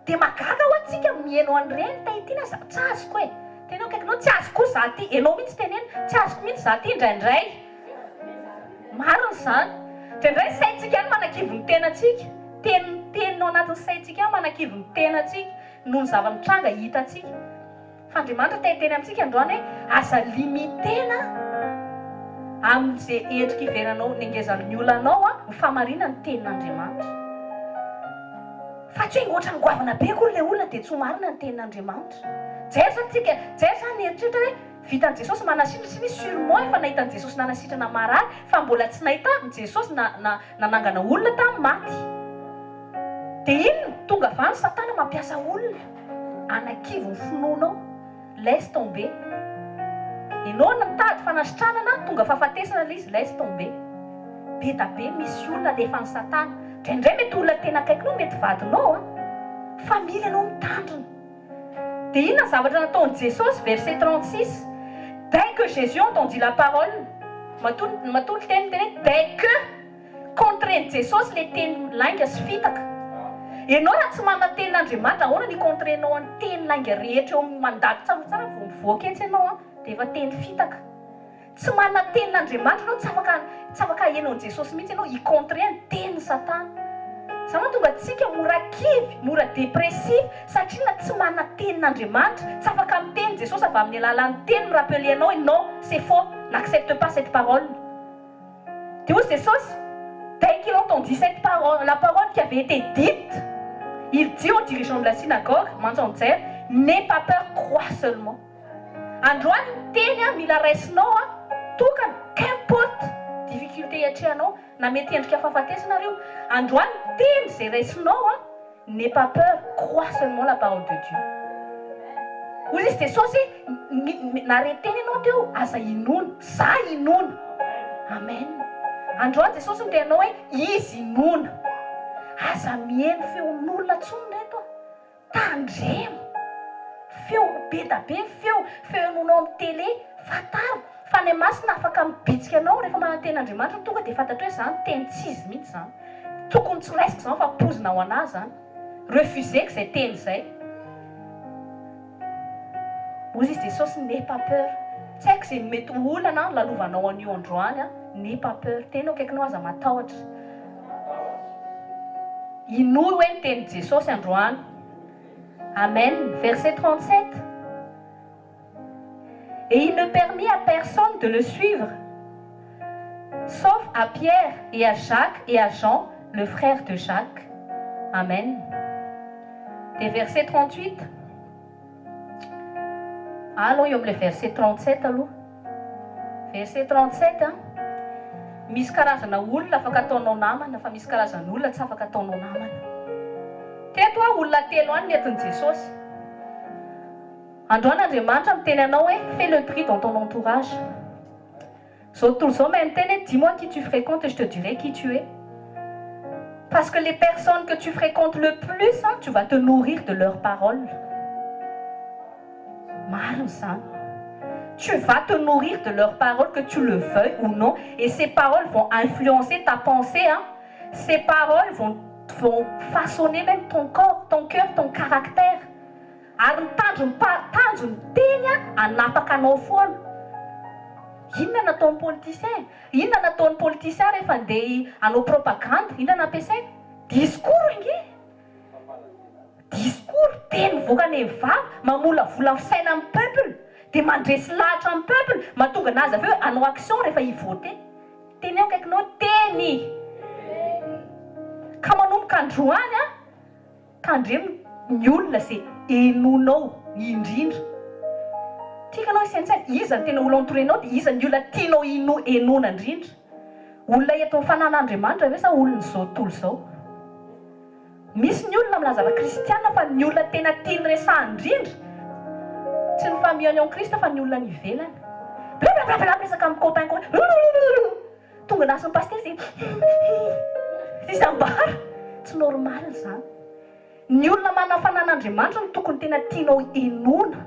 Dia mahagaga hoa tsika miheno an'ireny Tahitiana aza tsy azoko e! Teneno akaikinao tsy azoko koa za ty, enao mihitsy teneno, tsy azoko mihitsy za ty indraindray. Marina izany. Indraindray ny saintsika ihany manakivy ny tenantsika. Teny teny ao anatin'ny saintsika ihany manakivy ny tenantsika noho ny zava-mitranga hitantsika. Fa Andriamanitra te hiteny amintsika androany hoe aza limiter-na amin'izay endrika ivelanao ny hengezan'ny olanao ny fahamarinan'ny tenin'Andriamanitra. Fa tsy hoe ohatran'ny goavana be akory ilay olona dia tsy ho marina ny tenin'Andriamanitra. Jereo zany tsika, jereo zany nieritreritra hoe vitan'i Jesosy manasitrana sy misy surement efa nahita an'i Jesosy nanasitrana marary fa mbola tsy nahita an'i Jesosy na na nanangana olona tamin'ny maty. Dia inona? Tonga avy any satana mampiasa olona anakivy ny finoanao. Laisse tomber. Enao no mitady fanasitranana tonga fahafatesana ilay izy laisse tomber. Be da be misy olona alefan'i satana. Indraindray mety olona tena akaikinao mety vadinao an. Fa mila ianao mitandrina. Dia inona ny zavatra nataon'i Jesosy verset 36 Dès que Jésus entendit la parole matoa matoa ny teny miteny hoe dès que Contrer-n'i Jesosy le teny lainga sy fitaka. Enao raha tsy manana tenin'Andriamanitra ahoana ny hi-contrer-nao an'ny teny lainga rehetra eo amin'ny mandalo tsarovy tsara vao mivoaka etsy enao an dia efa teny fitaka. Tsy manana tenin'Andriamanitra enao tsy afaka tsy afaka haheno an'i Jesosy mihitsy enao hi-contrer ny tenin'i satana. Izany mahatonga antsika mora kivy, mora depressif satria na tsy manana tenin'Andriamanitra, tsy afaka miteny Jesosy avy amin'ny alalan'ny teny mi-rappeler anao hoe non c'est faux, n'accepte pas cette parole. Dia hoy Jesosy, Dès qu'il entendit cette parole, la parole qui avait été dite, il dit au dirigeant de la synagogue, Manjanjer, N'aie pas peur, crois seulement. Androany ny teny a mila raisinao a tokana, qu'importe difficulté iatrehanao na mety endrika fahafatesana ary io, androany ny teny izay raisinao a N'aie pas peur, crois seulement la parole de Dieu. Hoy izy Jesosy, nare teny ianao teo, aza inoana, za inoana. Amen. Androany Jesosy miteny anao hoe izy inoana. Aza miheno feon'olona tsony reto a. Tandremo. Feo be da be feo, feo henoinao amin'ny télé, fantaro. Fanahy Masina afaka mibitsika anao rehefa manantena Andriamanitra tonga dia fantatro hoe zany teny tsy izy mihitsy zany. Tokony tsy raisiko zany fa pozina ho anah zany. Refuseko zay teny zay. Hozy izy Jesosy n'aie pas peur. Tsy haiko zay mety ho olana lalovanao anio androany an, n'aie pas peur. Teny eo akaikinao aza matahotra. Inoy hoe ny tenin'i Jesosy androany. Amen. Verset 37. Et il ne permit à personne de le suivre, sauf à Pierre et à Jacques et à Jean, le frère de Jacques. Amen. Dia verset 38. Aloha eo amin'ilay verset 37 aloha. Verset 37 an. Misy karazana olona afaka ataonao namana fa misy karazan'olona tsy afaka ataonao namana. Teto aho olona telo any nentin'i Jesosy. Androany Andriamanitra miteny anao hoe fais le tri dans ton entourage. Zao tontolo zao mahay miteny hoe dis moi qui tu fréquentes et je te dirai qui tu es. Parce que les personnes que tu fréquentes le plus tu vas te nourrir de leurs paroles. Marina izany. Tu vas te nourrir de leurs paroles que tu le veuilles ou non et ces paroles vont influencer ta pensée an. Ces paroles vont vont façonner même ton corps, ton cœur, ton caractère. Ary ny tanjony tanjony teny hanapaka anao foana. Inona no ataon'ny politicien? Inona no ataon'ny politicien rehefa andeha hanao propagande? Inona no ampiasainy? Discours ange! Discours, teny mivoaka any amin'ny vava, mamolavola fisaina amin'ny peuple, dia mandresy lahatra amin'ny peuple, mahatonga anazy avy eo hanao action rehefa hi-voter. Teneno akaikinao hoe teny! Ka manomboka androany an! Tandremo ny olona ze henoinao indrindra. Tiako ianao hisaintsaina, iza no tena olona entouré-nao dia iza ny olona tianao hino henoina indrindra. Olona eto amin'ny fanan'Andriamanitra ve sa olon'izao tontolo izao? Misy ny olona milaza fa kristiana fa ny olona tena tiany resahina indrindra tsy ny famille-ny en Christ fa ny olona any ivelany. Blablabla miresaka amin'ny copain copain tonga lasa ny pasitera dia tsisy ambara. Tsy normal izany. Ny olona manana fanan'Andriamanitra no tokony tena tianao henoina.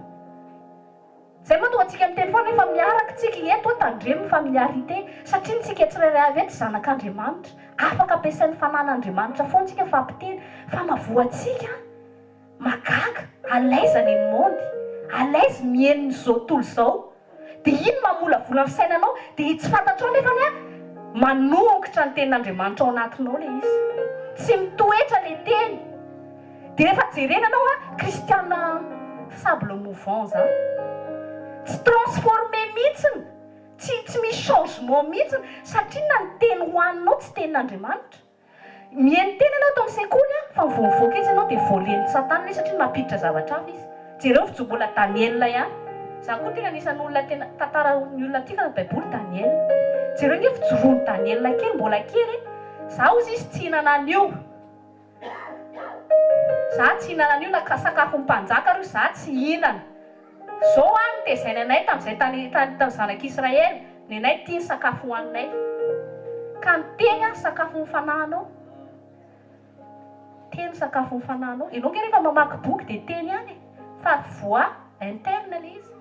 Zay mahatonga antsika miteny foana hoe fa miaraka tsika eto a, tandremo ny familiarité satria ny tsika tsirairay avy eto zanak'Andriamanitra, afaka ampiasain'ny fanan'Andriamanitra foana tsika mifampiteny fa mavoa antsika magaga, à l'aise any amin'ny monde, à l'aise mihaino ny zao tontolo izao, dia iny mamolavola ny fisainanao dia tsy fantatrao nefany a manongotra ny tenin'Andriamanitra ao anatinao ilay izy, tsy mitoetra ilay teny. Dia rehefa jerena anao a, kristiana sable mouvant zany. Tsy transformer mihitsiny, tsy tsy misy changement mihitsiny satria na ny teny hohaninao tsy tenin'Andriamanitra. Mihaino teny ianao ato amin'ny sekoly a, fa vao mivoaka etsy ianao dia voalen'i satana izy satria mampiditra zavatra hafa izy. Jereo ny fijombola Daniela ihany. Za koa tena anisan'ny olona tena tantara ny olona tiako anaty baiboly Daniela. Jereo ange fijoroan'i Daniela kely mbola kely e. Za hozy izy tsy hihinana an'io. Za tsy hihinana an'io na sakafon'ny mpanjaka ary io za tsy hihinana. Zao an nitezainy anay tamin'izay tany tany tamin'ny zanak'Israely, nenay tia ny sakafo hohaninay. Ka ny teny an sakafon'ny fanahinao. Teny sakafon'ny fanahinao. Ianao nge rehefa mamaky boky dia teny ihany e. Fa voix interne le izy.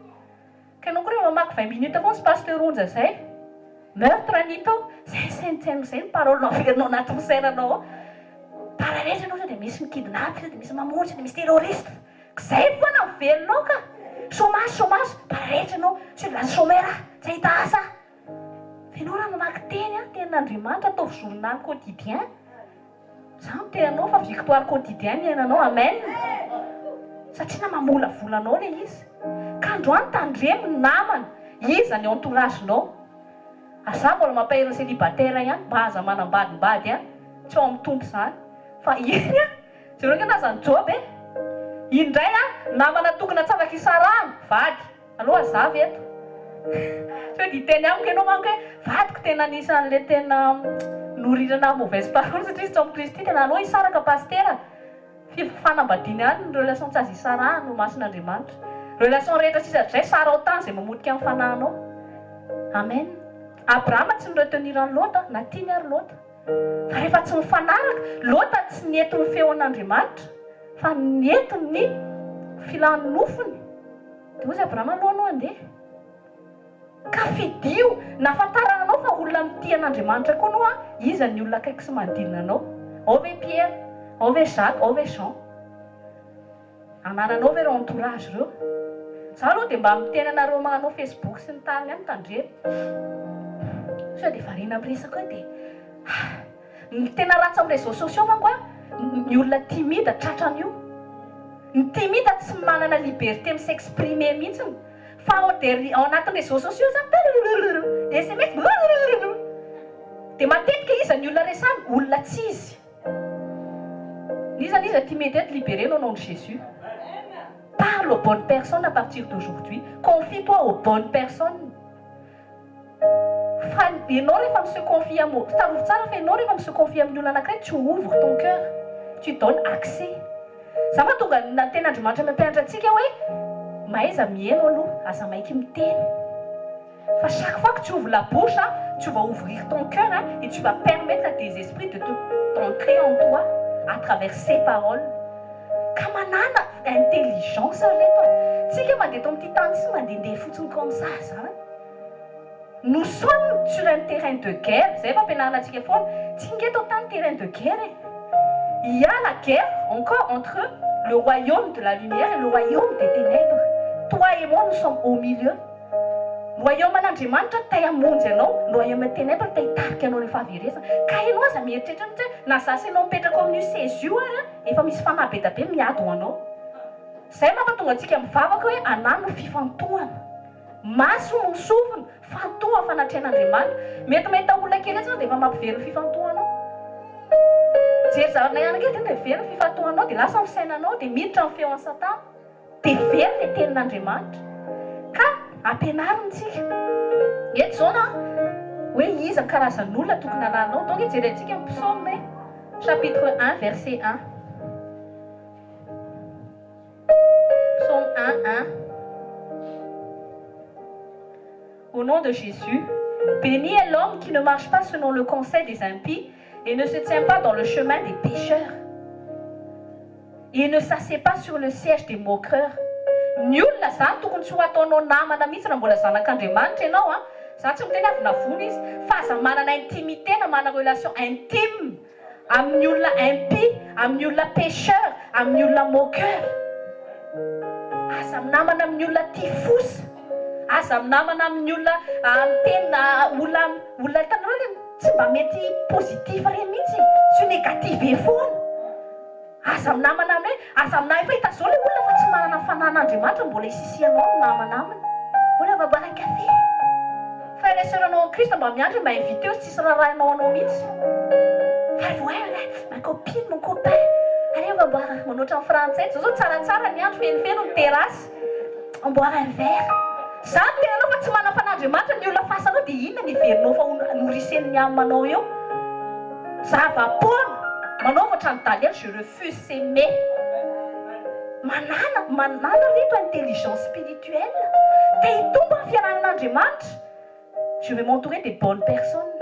Ka ianao koa rehefa mamaky 20 minutes foana sy Pasteur Onja zay, meurtre ny hita ao, zay saintsaino zay ny parole averinao anaty fisainanao ao, paralèle ianao sao dia misy mi-kidnap, sao dia misy mamono, sao dia misy terroriste, zay foana miverina ao ka, chômage chômage, paralèle ianao, sao dia lasa chômeur aho, tsy hahita asa aho, fa ianao raha mamaky teny an, tenin'Andriamanitra ataovy journal quotidien, Za miteny anao fa victoire quotidien ny iainanao amen satria na mamolavola anao le izy ka androany tandremo ny namana iza ny entourage nao ary za mbola mampahery ny celibataire ihany mba aza manambadimbady an tsy ao amin'ny Tompo izany fa iny an jereo ange nazan'i Joba e iny indray an namana tokona tsy afaka hisarahana vady Alou hazava eto. Sao dia hiteny amiko ianao manko hoe vadiko tena anisan'le tena norirana mauvaise parole satria izy tsy ao amin'i Kristy tena alou hisaraka pasitera. Fanambadiana ihany ny relation tsy azo hisarahana eo imason'Andriamanitra. Relation rehetra sisa hatrizay saraho tany izay mamotika ny fanahinao. Amen. Abrahama tsy ni-retenir an'i Lota na tiany ary Lota. Fa rehefa tsy mifanaraka, Lota tsy nety ny feon'Andriamanitra fa nety ny filan'ny nofony. Dia hozy Abrahama, Aleo anao handeha. Ka fidio, nahafantarana anao fa olona mitia an'Andriamanitra koa anao an, iza ny olona akaiky sy manodidina anao? Ao ve Pierre? Ao ve Jacques? Ao ve Jean? Anananao ve ireo entourage ireo? Za aloha dia mba miteny anareo manao Facebook sy ny tariny ihany, tandremo. Sao dia variana miresaka eo dia. Ny tena ratsy amin'ny réseaux sociaux manko an, ny olona timide tratran'io. Ny timide tsy manana liberté mi s'exprimer mihitsiny fa ao derrière ao anatin'ny réseaux sociaux zany rurururu, sms rurururu. Dia matetika iza ny olona resahiny? Olona tsy izy. N'iza n'iza timide eto libérer-nao au nom de Jésus. Parle aux bonnes personnes à partir d'aujourd'hui. Confie-toi aux bonnes personnes. Fa ianao rehefa mi se confier am tsarovy tsara fa ianao rehefa mi se confier amin'ny olona anankiray tu ouvres ton cœur, tu donnes accès. Za mahatonga ny tenin'Andriamanitra mampianatra antsika hoe mahaiza miheno aloha, aza maiky miteny. Fa chaque fois que tu ouvres la bouche tu vas ouvrir ton cœur et tu vas permettre à des esprits de te d'entrer en toi à travers ces paroles. Ka manàna intelligence ry reto a! Tsika mandeha eto amin'ity tany tsy mandehandeha fotsiny comme ça zany. Nous sommes sur un terrain de guerre, zay fampianarana antsika foana, tsika nge eto an-tany terrain de guerre e! Il y a la guerre encore entre le royaume de la lumière et le royaume des ténèbres. Toi et moi nous sommes au milieu. Ny royaume an'Andriamanitra te hamonjy anao, ny royaume des ténèbres te hitarika anao any fahaverezana. Ka ianao aza mieritreritra mihitsy hoe na za sy ianao mipetraka ao amin'io seza io ary an, efa misy fanahy be da be miady ho anao. Izay mampatonga antsika mivavaka hoe anano ny fifantohana. Maso no sofina, fantoha fanatrehan'Andriamanitra. Mety mahita olona kely etsy ianao dia efa mampivery ny fifantohanao. Mijery zavatra ihany ange dia very ny fifantohanao dia lasa ny fisainanao dia miditra ny feon'i Satana. Dia very ilay tenin'Andriamanitra. Ka ampianarina tsika. Eto izao na hoe iza ny karazan'olona tokony hanahinao. Donc jerentsika ny Psaume chapitre 1 verset 1. Psaume 1 1. Au nom de Jésus, béni est l'homme qui ne marche pas selon le conseil des impies et ne se tient pas dans le chemin des pécheurs. Il ne s'assied pas sur le siège des moqueurs. Ny olona zany tokony tsy ho ataonao namana mihitsy raha mbola zanak'Andriamanitra ianao an! Za tsy miteny avonavona izy fa aza manana intimité na manana relation intime amin'ny olona impie, amin'ny olona pécheur, amin'ny olona moqueur. Aza minamana amin'ny olona tia fosa. Aza minamana amin'ny olona miteny na olona olona hitanareo le tsy mba mety positif reny mihitsy, tsy négative foana. Aza minamana amin'ny hoe, aza mina efa hita zao le olona fa tsy manana ny fanahin'Andriamanitra mbola isisihanao ny namana aminy. Mbola va boire un café? Frère et sœur anao en Christ mba miandry mba inviteo izy tsisy rarahinao anao mihitsy. Fa revo hoe ma copine, mon copain, allez on va boire un, manao ohatran'ny frantsay, zao zao tsaratsara ny andro, fenofeno ny terrasse, on boire un verre. Zany no tenanao fa tsy manana fanahin'Andriamanitra ny olona face anao dia inona ny heverinao fa ho nourrisen'ny âme anao eo? Zava-poana! Manaova ohatran'i Daniel, je refuse ces mets. Manana, manana reto intelligence spirituelle. Te hitombo amin'ny fiarahana amin'Andriamanitra. Je vais m'entourer des bonnes personnes.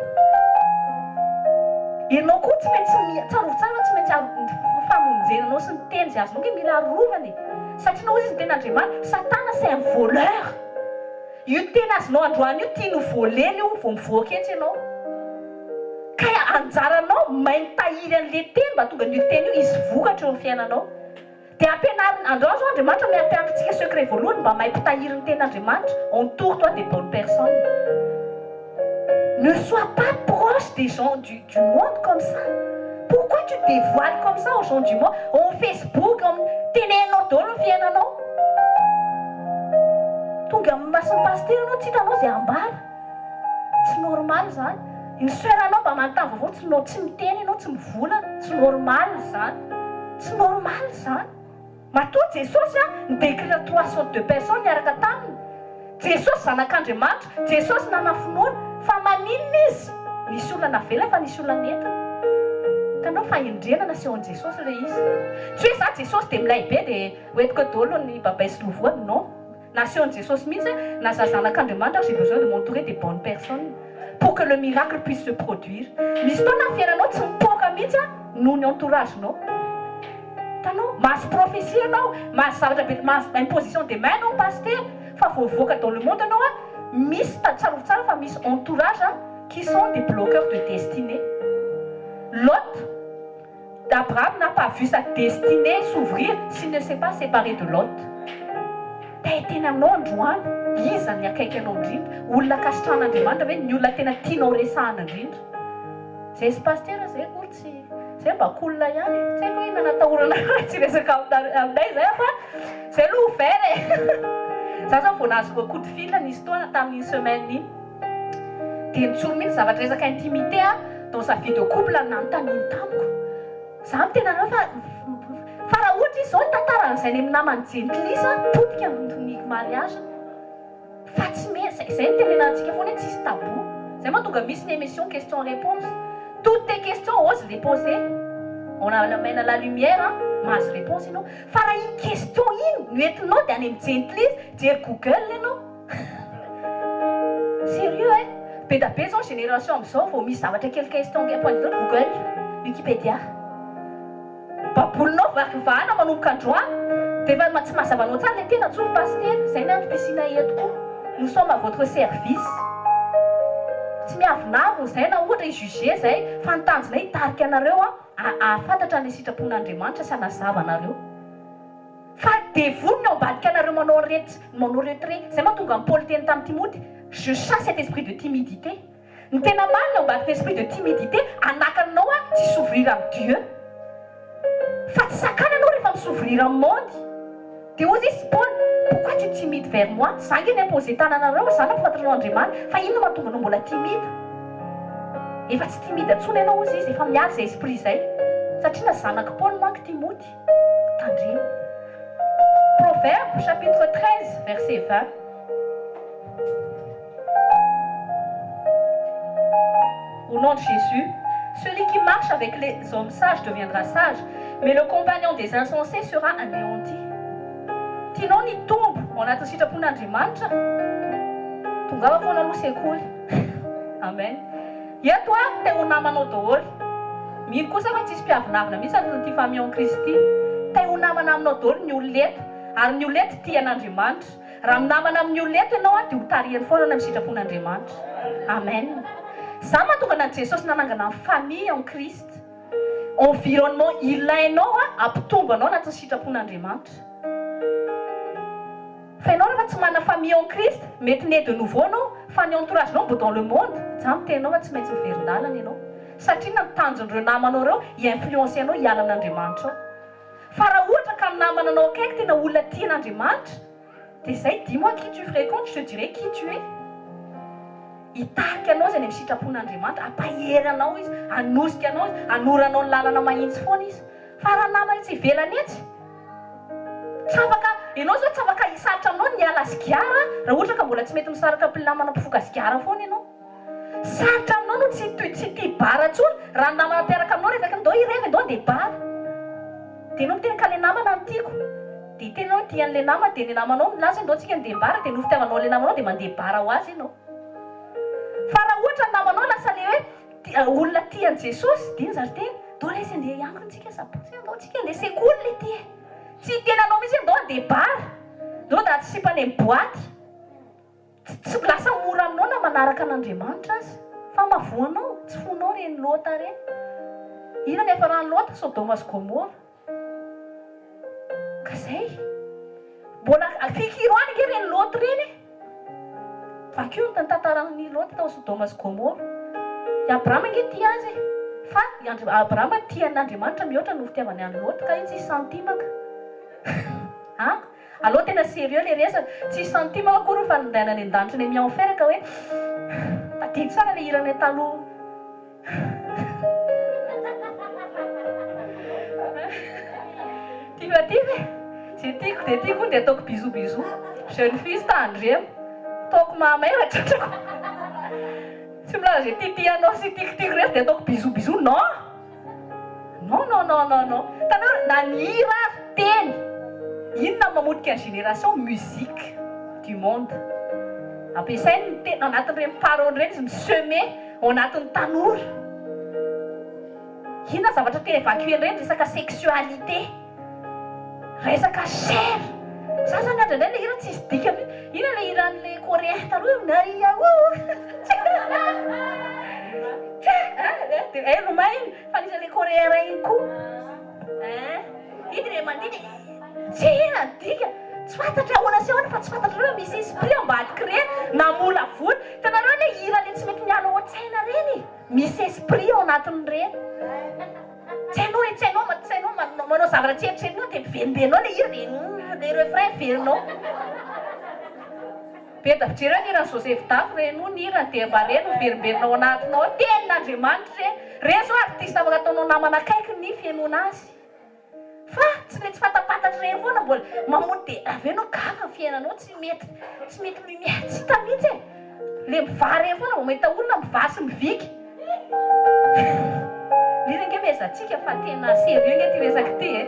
Ianao koa tsy maintsy mi, tsarovy tsara fa tsy maintsy aro, ny famonjena anao sy ny teny izay azonao ange mila arovana e. Satria na hoy izy ny tenin'Andriamanitra, Satana c'est un voleur. Io teny azonao androany io tiany ho voler-ny io vao mivoaka etsy ianao. Kay anjaranao mahay mitahiry an'le teny mba hahatonga an'io teny io hisy vokatra eo amin'ny fiainanao. Dia ampianarina, androany zao Andriamanitra miampianatra antsika secret voalohany mba mahay mpitahiry ny tenin'Andriamanitra, entoure toi des bonnes personnes. Ne sois pas proche des gens du du monde comme ça. Pourquoi tu dévoiles comme ça aux gens du monde, au Facebook, au teneninao daholo ny fiainanao. Tonga amin'ny mason'ny pasitera ianao tsy hitanao izay ambara. Tsy normal izany. Ny soeur anao mba manontany vaovao tsy no tsy miteny ianao, tsy mivolana. Tsy normal izany. Tsy normal izany. Matoa Jesosy a ni-décrire trois sortes de personnes niaraka taminy. Jesosy zanak'Andriamanitra, Jesosy nanana finoana, fa maninona izy? Nisy olona navelany fa nisy olona nentiny. Hitanao fahendrena nasehon'i Jesosy ilay izy. Tsy hoe za Jesosy dia milay be dia hoentiko eo daholo ny babay sy lovoany, non. Nasehon'i Jesosy mihitsy hoe na za zanak'Andriamanitra aza j'ai besoin de m'entourer des bonnes personnes pour que le miracle puisse se produire. Misy fotoana ny fiainanao tsy mipoaka mihitsy noho ny entourage-nao. Hitanao? Mahazo prophétie ianao, mahazo zavatra be, mahazo imposition des mains ianao pasitera, fa vao mivoaka dans le monde ianao an, misy, tsarovy tsara fa misy entourage qui sont des bloqueurs de destinée. Lot d'Abraham n'a pas vu sa destinée s'ouvrir s'il ne s'est pas séparé de Lot. Te hiteny aminao androany, iza ny akaiky anao indrindra? Olona ankasitrahan'Andriamanitra ve ny olona tena tianao resahana indrindra? Zay sy pasitera zay akory tsy, zay mba cool ihany e, tsy haiko hoe inona natahorana raha tsy hiresaka aminay zay fa zay aloha ouvert e! Za zao vao nahazo coup de fil nisy fotoana tamin'iny semaine iny, dia nitsory mihitsy zavatra resaka intimité dans sa vie de couple nanontaniany tamiko. Za miteny anareo fa fa raha ohatra izy zao hitantara an'izay any amin'ny namany jentilisa potika ny mariage fa tsy mety zay zay no tenenana antsika foana hoe tsisy tabou zay mahatonga misy ny émission question réponse toutes tes questions ose les poser on amène à la lumière an mahazo réponse ianao fa raha iny question iny no entinao dia any amin'ny jentilisa jery google ianao Sérieux eh! Be da be zao génération amizao vao misy zavatra kely question point de vue google, wikipedia. Babolinao vaky vahana manomboka androany dia efa tsy mazava anao tsara ilay tena antsoy ny pasitera, izay ny antom-pisiana eto koa, nous sommes à votre service. Tsy miavonavona izay na ohatra hi-juger izay fa ny tanjonay hitarika anareo hahafantatra an'ilay sitrapon'Andriamanitra sy hanazava anareo. Fa devoly no ambadika anareo manao ret manao retrait. Zay mahatonga an'i Paoly teny tamin'i Timoty, je chasse cet esprit de timidité. Ny tena marina ao ambadika esprit de timidité anakana anao a tsy s'ouvrir amin'i Dieu. Fa tsy sakana anao rehefa mi-s'ouvrir amin'ny monde. Dia hozy izy Paoly, pourquoi tu timide vers moi? Za nge ni-imposer tanana anareo, za nampifantatra anao Andriamanitra, fa inona mahatonga anao mbola timide? Efa tsy timide intsony ianao hozy izy, efa miala izay esprit izay. Satria na zanak'i Paoly manko Timoty. Tandremo. Proverbe chapitre 13 verset 20. Au nom de Jésus, celui qui marche avec les hommes sages deviendra sage, mais le compagnon des insensés sera anéanti. Tianao ny hitombo ao anatin'ny sitrapon'Andriamanitra? Tongava foana aloha sekoly. Amen. Eto aho te ho namanao daholo. Mino kosa fa tsisy mpiavonavona mihitsy anatin'ity famille en Christ ity. Te ho namana aminao daholo ny olona eto. Ary ny olona eto tia an'Andriamanitra. Raha minamana amin'ny olona eto ianao dia ho tarihany foana any amin'ny sitrapon'Andriamanitra. Amen. Izany mahatonga an'i Jesosy nanangana ny famille en Christ. Environnement ilainao hampitombo anao anatin'ny sitrapon'Andriamanitra. Fa ianao rehefa tsy manana famille en Christ, mety né de nouveau ianao, fa ny entourage-nao mbo dans le monde, za miteny anao fa tsy maintsy miverin-dalana ianao. Satria na ny tanjon'ireo namanao ireo hi-influencer anao hiala amin'Andriamanitra ao. Fa raha ohatra ka ny namana anao akaiky tena olona tia an'Andriamanitra, dia izay, dis moi qui tu fréquentes, je te dirai qui tu es. Hitarika anao izy any amin'ny sitrapon'Andriamanitra, hampahery anao izy, hanosika anao izy, hanoro anao ny lalana mahitsy foana izy. Fa raha namana etsy ivelany etsy, tsy afaka, ianao izao tsy afaka hisarotra aminao ny hiala sigara raha ohatra ka mbola tsy mety misaraka mpinamana mpifoka sigara foana ianao. Sarotra aminao no tsy tsy tia bar intsony raha ny namana mpiaraka aminao rehefa ndao hirevy ndao handeha bar. Dia ianao miteny ka le namana no tiako. Dia hiteny ianao hoe tia an'ilay namana dia ny namanao milaza hoe ndao tsika handeha bar dia noho fitiavanao an'ilay namanao dia mandeha bar ho azy ianao. Fa raha ohatra ny namanao lasa le hoe olona tia an'i Jesosy dia iny zary teny ndao lesy handeha hiangona tsika sabotsy ndao tsika handeha sekoly le ty e. Tsy hiteny anao mihitsy hoe ndao handeha bar, ndao handahatsy sipa any amin'ny boaty. Tsy lasa mora aminao na manaraka an'Andriamanitra aza. Fa mahavoa anao, tsy fonao ireny Lota ireny. Inona ny hiafaran'i Lota? Sodoma sy Gomora. Ka zay. Mbola fikiro any ange ireny Lota ireny e. Vakio ny tantaran'i Lota tao Sodoma sy Gomora. I Abrahama ange tia azy e. Fa i Abrahama tia an'Andriamanitra mihoatra noho fitiavany an'i Lota. Ka io tsisy santimaka. An? Aleo tena sérieux le resaka, tsisy centime akory ny fanindriana any an-danitra any amin'ny enfer ka hoe tadidy tsara le hiranay taloha. Tifa tifa e! Ze tiako de tiako hono de ataoko bisous bisous. Jeune fille izy tandremo. Ataoko mahamay raha tratrako. Tsy milaza ze tiatianao sy tiako tiako rery de ataoko bisous bisous non! Non non non non non Hitanareo na ny hira ary teny Inona no mamotika ny génération musique du monde Ampiasainy ny teny ao anatin'ireny paroles ireny izy mi-semer ao anatin'ny tanora Inona zavatra te évacuer ireny resaka sexualité Resaka chair Za zany indraindray le hira tsisy dikany mihitsy Inona le hiran'le coréen taloha io Nariya ouh Dia eh lomay iny fa anisan'le coréen ray iny koa eh Iny le mandihy dia tsy inona ny dikany Tsy fantatra ahoana sy ahoana fa tsy fantatrareo hoe misy esprit ambadik'ireny namolavola Hitanareo le hira le tsy mety miala ao an-tsaina ireny Misy esprit ao anatin'ireny Tsy hainao e, tsy hainao, tsy hainao manao zavatra tsy eritreretinao dia miverimberina ao ilay hira dia ilay refrain miverina ao. Beda, jereo ny hiran'i Joseph Dafy re, henoy ny hirany dia mba re no miverimberina ao anatinao ao. Tenin'Andriamanitra ireny. Ireny izao artiste afaka ataonao namana akaiky ny fihenoana azy. Fa tsy le tsy fantapantatra ireny foana mbola mamono dia avy eo ianao gaga ny fiainanao tsy mety tsy mety lumière tsy hita mihitsy e! Le mivaha ireny foana vao mahita olona mivaha sy miviky. Indrisy ange miezantsika fa tena sérieux nge ty resaka ity e!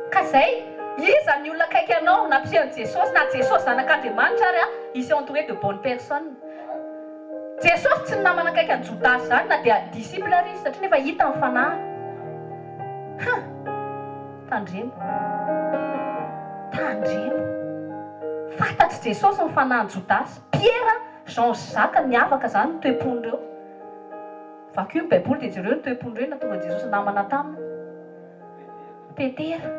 Ka zay, iza ny olona akaiky anao nampiseho an'i Jesosy na Jesosy zanak'Andriamanitra ary il s'est entouré de bonnes personnes. Jesosy tsy ninamana akaiky an'i Jodasy izany na dia disciple ary izy satria nefa hita ny fanahiny. Huh! Tandremo. Tandremo. Fantatr'i Jesosy ny fanahin'i Jodasy. Piera, Jean sy Jacques niavaka izany ny toe-pon'ireo. Vakio ny baiboly dia jereo ny toe-pon'ireo nahatonga an'i Jesosy namana taminy. Petera.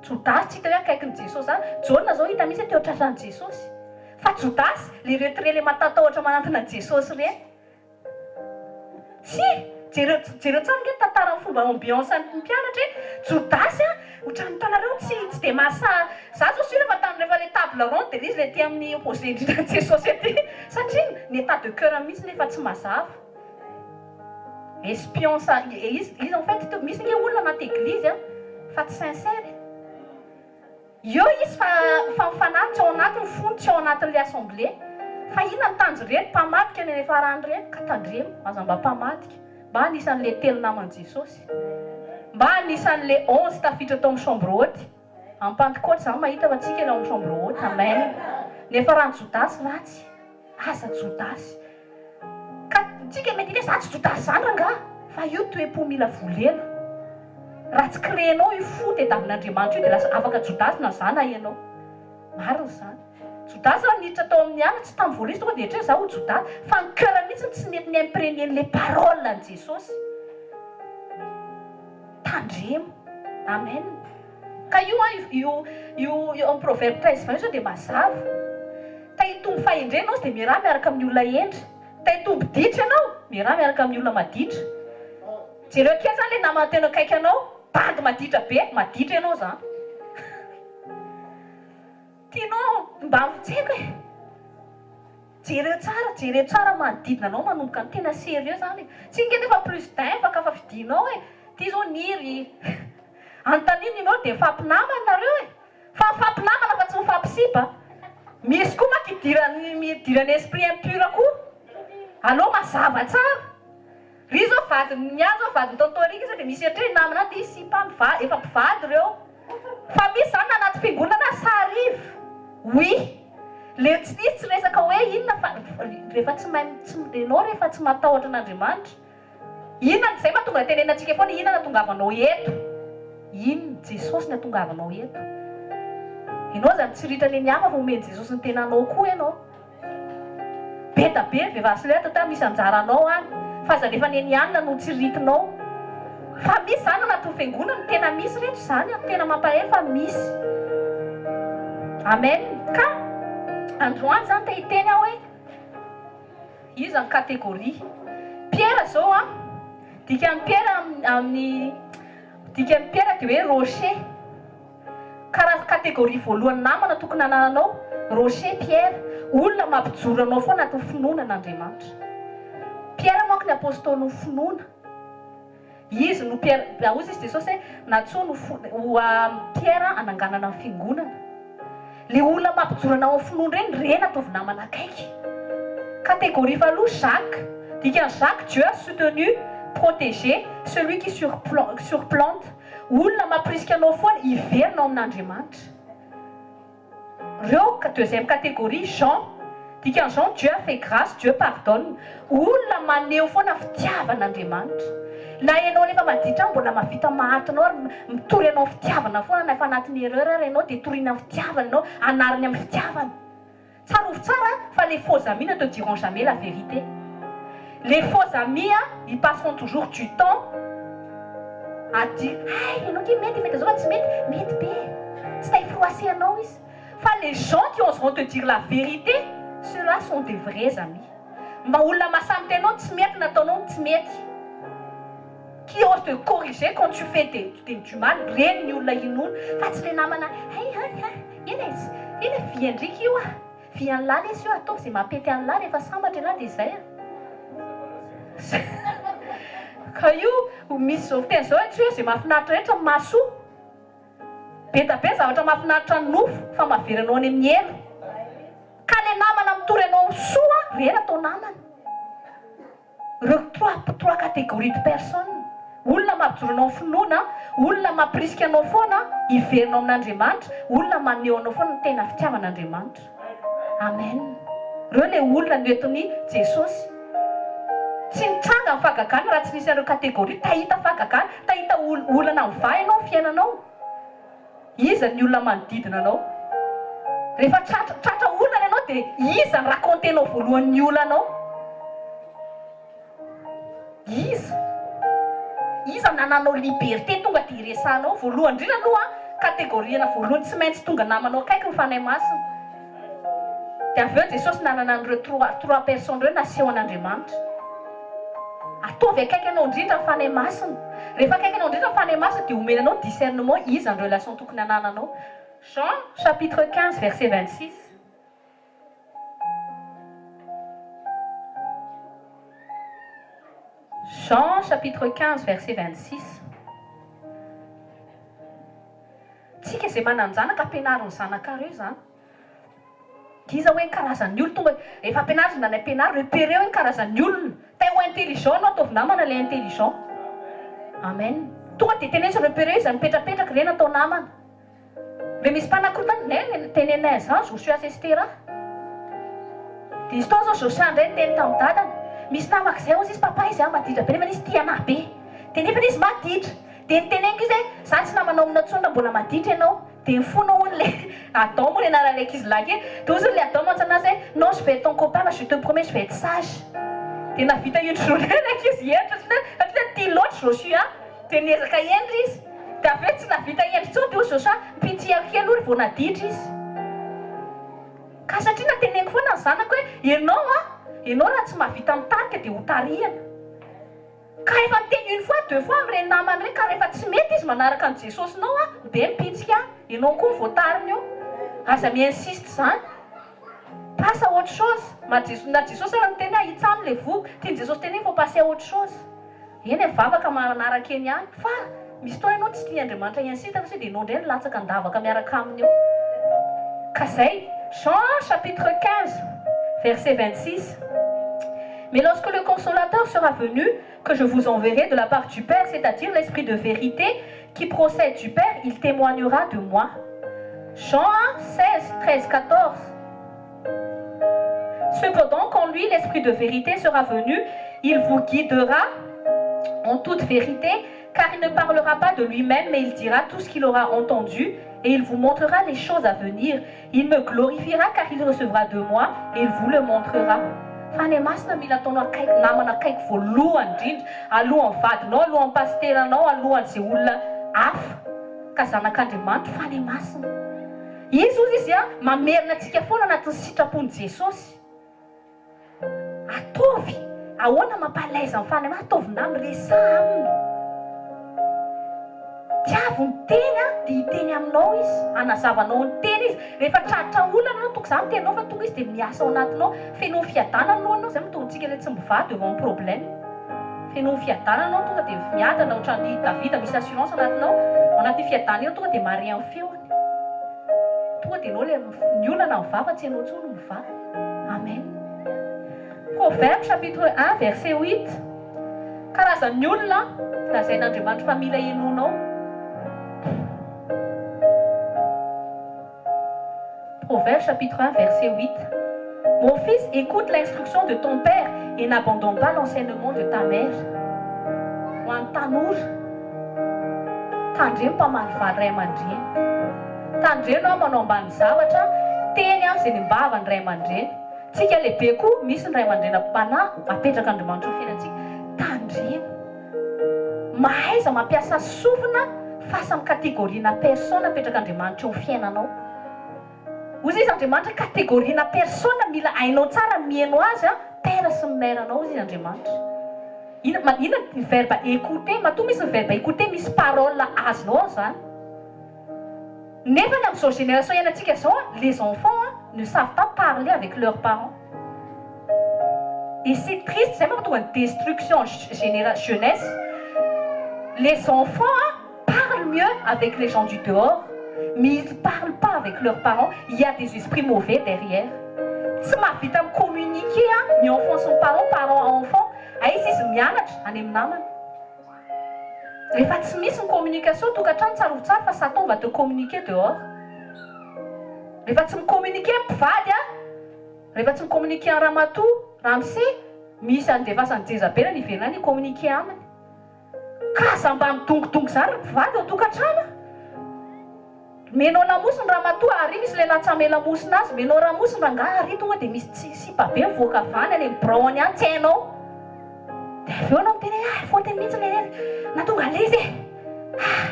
Jodasy tsy hita hoe akaikin'i Jesosy izany. Jaona izao hita mihitsy hoe teo tratran'i Jesosy. Fa Jodasy, le retrait le matatahotra manantona an'i Jesosy ireny. Tsia! Jereo jereo tsara ange ny tantaran'ny fomba ambiance an'ny mpianatra e! Jodasy an, ohatran'ny hitanareo tsy tsy dia mahasahy, za zao sûr fa tamin'ny rehefa le table ronde dia le izy le aty amin'ny opposé indrindra an'i Jesosy aty satria ny état de cœur mihitsy nefa tsy mazava. Espion sa izy izy en fait misy nge olona anaty eglizy a fa tsy sincère e. Eo izy fa fa ny fanahy tsy ao anatiny, ny fony tsy ao anatin'ilay assemblée. Fa inona ny tanjon'ireny mpamadika any anafarany ireny? Ka tandremo, aza mba mpamadika. Mba anisan'ilay telo naman'i Jesosy. Mba anisan'ilay 11 tafiditra tao amin'ny chambre haute. Amin'ny Pantekoty izany mahita fa tsika ilay ao amin'ny chambre haute. Amen. Niafaran'i Jodasy ratsy. Aza Jodasy. Ka tsika mety hiteny za tsy Jodasy zany rangaha fa io toe-po mila volena. Raha tsy créer-nao io fo tediavin'Andriamanitra io dia lasa afaka Jodasy na za na ianao. Marina izany. Jodasy raha niditra tao amin'ny ala tsy tamin'ny voalohany izy tonga dia nieritreritra za ho Jodasy fa ny cœur mihitsy tsy nety ni-imprégner an'ilay parole an'i Jesosy. Tandremo. Amen. Ka io an, io io io amin'ny proverbe 13 20 io zao dia mazava. Te hitombo fahendrena ianao dia miaraha miaraka amin'ny olona hendry. Te hitombo ditra ianao, miaraha miaraka amin'ny olona maditra. Jereo kely zany ilay namana tena akaiky anao, bandy maditra be, maditra ianao zany. Tianao mba tsy haiko e. Jereo tsara, jereo tsara manodidina anao manomboka ny tena sérieux zany e. Tsy nge nefa plus d'un fa ka fa fidinao e. Ty zao Niry. Anontanio numéro dia mifampinamana nareo e. Fa mifampinamana fa tsy mifampisipa. Misy koa manko idiran'ny idiran'ny esprit impur koa. Aleo mazava tsara. Ry zao vadiny ny ahy zao vadiny tonton Eric zao dia misy eritreritra namana ty sipa miva efa mpivady reo. Fa misy zany na anaty fiangonana ça arrive. Oui. Le tsy izy tsy resaka hoe inona fa rehefa tsy mahay tsy enao rehefa tsy matahotra an'Andriamanitra. Inona no izay mahatonga tenenina antsika foana inona no ahatongavanao eto? Inona? Jesosy no ahatongavanao eto. Ianao aza mitsiritra ny an'ny hafa fa omen'i Jesosy ny tenanao koa ianao. Be da be ny vehivavy sy lehilahy tata misy anjaranao any fa aza alefa any an'ny no tsiriritinao. Fa misy izany anatin'ny fiangonana, tena misy reto izany an, tena mampalahelo fa misy. Amen. Ka androany izany te hiteny aho hoe iza ny catégorie. Piera izao an, dikan'ny Piera amin'ny dikan'ny Piera dia hoe rocher. Karaza catégorie voalohany namana tokony hanananao, rocher, Pierre, olona mampijoro anao foana anatin'ny finoana an'Andriamanitra. Pierre manko ny apostolin'ny finoana. Izy no Pierre, hozy izy Jesosy hoe nantsoiny ho ho Pierre hananganana ny fiangonana. Le olona mampijoro anao amin'ny finoana ireny, ireny ataovy namana akaiky. Catégorie faharoa, Jacques. Dikan'i Jacques, Dieu a soutenu, protégé, celui qui surplante. Olona mampirisika anao foana hiverina ao amin'Andriamanitra. Reo deuxième catégorie, Jean. Dikan'i Jean, Dieu a fait grâce, Dieu pardonne. Olona maneho foana fitiavana Andriamanitra. Na ianao rehefa maditra any mbola mahavita maharitra anao ary mitory anao fitiavana foana na efa anatin'ny erreur ary ianao dia torina amin'ny fitiavana ianao, anariny amin'ny fitiavana. Tsarovy tsara fa les faux amis ne te diront jamais la vérité. Les faux amis ils passeront toujours du temps à dire hay ianao nge mety efa zao fa tsy mety, mety be e, tsy ta hi-froisser anao izy. Fa les gens qui oseront te dire la vérité, ceux là sont des vrais amis. Mba olona mahasahy miteny anao tsy mety nataonao no tsy mety. Qui ose te corriger quand tu fais des du mal, reny ny olona inoana fa tsy le namana hay hay hay eny e, eny e vian-driaka io ah, vian'lah lesy io ataovy ze mampety an'lah rehefa sambatra elah de zay ah. Ka io misy zao fiteny zao hoe tsy hoe ze mahafinaritra rehetra no mahasoa. Be da be zavatra mahafinaritra ny nofo fa mahavery anao any amin'ny helo. Ka le namana mitory anao soa reny atao namana. Reo trois trois catégories de personnes, olona mampijoro anao amin'ny finoana, olona mampirisika anao foana hiverina ao amin'Andriamanitra, olona maneho anao foana ny tena fitiavan'Andriamanitra. Amen. Reo le olona noentin'i Jesosy. Tsy nitranga ny fahagagana raha tsy nisy an'ireo catégories. Te hahita fahagagana, te hahita olana mivaha ianao amin'ny fiainanao. Iza ny olona manodidina anao? Rehefa tratra tratra olana ianao dia iza no raconter-nao voalohany ny olanao? Iza? Iza no nananao liberté tonga dia iresahanao? Voalohany indrindra aloha, catégorie-na voalohany tsy maintsy tonga namanao akaiky ny Fanahy Masina. Dia avy eo Jesosy nanana an'ireo trois trois personnes ireo nasehon'Andriamanitra. Ataovy akaiky anao indrindra ny Fanahy Masina. Rehefa akaiky anao indrindra ny Fanahy Masina dia omeny anao discernement iza ny relation tokony hanananao. Jean chapitre 15 verset 26. Jean chapitre 15 verset 26. Tsika izay manan-janaka ampianaro ny zanakareo izany. Iza hoe ny karazan'ny olona tonga efa ampianarina ny ampianaro repereo hoe ny karazan'ny olona. Te ho intelligent anao ataovy namana ilay intelligent. Amen. Tonga dia teneno sy repereo iza mipetrapetraka ireny atao namana. Le misy mpanakorontana, ne tenenay an'izany Joshua sy Estera. Dia izy tao zao Joshua indray niteny tamin'i dadany, misy namako izay hozy izy papa izy an maditra be nefa izy tia anah be. Dia nefa izy maditra. Dia niteneniko izy hoe za tsy namanao aminao intsony raha mbola maditra ianao. Dia nifona hono le Adam moa ny anaran'ilay ankizilahy kely. Dia hozy le Adam mantsy anazy hoe non je vais être ton copain mais je te promets je vais être sage. Dia nahavita une journée ilay ankizy hendry satria tia loatra Joshua. Dia niezaka hendry izy. Dia avy eo tsy nahavita hendry intsony dia hoy Joshua, mpitsiako kely hono vao naditra izy. Ka satria nateneniko foana ny zanako hoe ianao an, ianao raha tsy mahavita mitarika dia hotarihana. Ka efa niteny une fois, deux fois amin'ireny namany ireny ka rehefa tsy mety izy manaraka an'i Jesosinao an, be mipitsika an, ianao koa no voatariny eo. Aza mi-insiste izany. Passe à autre chose. Ma Jeso, na Jesosy ara niteny hoe ahitsano le vohoka, tian'i Jesosy tenenina faut passer à autre chose. Eny e, mivavaka manaraka eny ihany fa misy fotoana ianao tsy tian' Andriamanitra hi-insiste fa sao dia ianao indray no latsaka an-davaka miaraka aminy eo. Ka zay. Jean chapitre 15 verset 26 Mais lorsque le consolateur sera venu, que je vous enverrai de la part du Père, c'est-à-dire l'Esprit de vérité qui procède du Père, il témoignera de moi. Jean 1, 16, 13, 14. Cependant, quand lui, l'Esprit de vérité, sera venu, il vous guidera en toute vérité, car il ne parlera pas de lui-même, mais il dira tout ce qu'il aura entendu, et il vous montrera les choses à venir. Il me glorifiera, car il recevra de moi, et il vous le montrera. Fanahy Masina mila ataonao akaiky, namana akaiky voalohany indrindra, alohan'ny vadinao, alohan'ny pasiteranao, alohan'izay olona hafa, ka zanak'Andriamanitra, Fanahy Masina. Izy hozy izy an, mamerina antsika foana anatin'ny sitrapon'i Jesosy. Ataovy ahoana mampalaiza ny fanahy, ataovy na miresaha aminy. Tiavo ny teny an, dia hiteny aminao izy, hanazava anao ny teny izy. Rehefa tratra olana ianao, toko za miteny anao fa tonga izy dia miasa ao anatinao. Fenoy fiadanana ny lohanao, zay mahatonga antsika ilay tsy mivady devant problème. Fenoy fiadanana anao, tonga dia miadana ohatran'i Davida, misy assurance anatinao. Ao anatin'io fiadanana io tonga dia mahare ny feony. Tonga dia ianao ilay ny olana mivaha fa tsy ianao intsony no mivaha. Amen. Proverbe chapitre 1 verset 8 Karazan'ny olona lazain'Andriamanitra fa mila henoinao. Proverbe chapitre 1 verset 8 Mon fils, écoute l'instruction de ton père et n'abandonne pas l'enseignement de ta mère. Ho an'ny tanora, tandremo mpamalivaly ray aman-dreny. Tandremo aho manao ambany zavatra, teny aho izay nimbava ny ray aman-dreny. Tsika lehibe koa misy ny ray aman-dreny am-panahy apetrak'Andriamanitra eo fiainantsika. Tandremo. Mahaiza mampiasa sofina face amin'ny catégorie-na personne apetrak'Andriamanitra eo amin'ny fiainanao. Hozy izy Andriamanitra catégorie-na personne mila hainao tsara ny miheno azy an, père sy ny mère anao hozy izy Andriamanitra. Inona inona ny verbe écouter, matoa misy ny verbe écouter misy parole azonao ao zany. Nefa ny amin'izao génération iainantsika izao an, les enfants an ne savent pas parler avec leurs parents. Et c'est triste, zay mahatonga ny destruction généra jeunesse. Les enfants an parlent mieux avec les gens du dehors, mais ils parlent pas avec leurs parents, il y a des esprits mauvais derrière. Tsy mahavita mi-communiquer an ny enfant sy ny parents, parents à enfant, aiza izy mianatra? Any amin'ny namany. Rehefa tsy misy ny communication tokantrano tsarovy tsara fa Satan va te communiquer dehors. Rehefa tsy mi-communiquer ny mpivady an, rehefa tsy mi-communiquer an'i ramatoa, ramose, misy andefasan'i Jezabela any ivelany any hi-communiquer aminy. Ka aza mba midongidongy zany ry mpivady ao an-tokantrano a! Menao lamosiny ramatoa ary misy lehilahy tsy hamela lamosina azy, menao ramosiny rangahy ary tonga dia misy tsy sipa be mivoaka avy any any amin'ny birao any any tsy hainao. Dia avy eo anao miteny hoe ah faute mihitsy le nahatonga an'ilay izy e! Ah!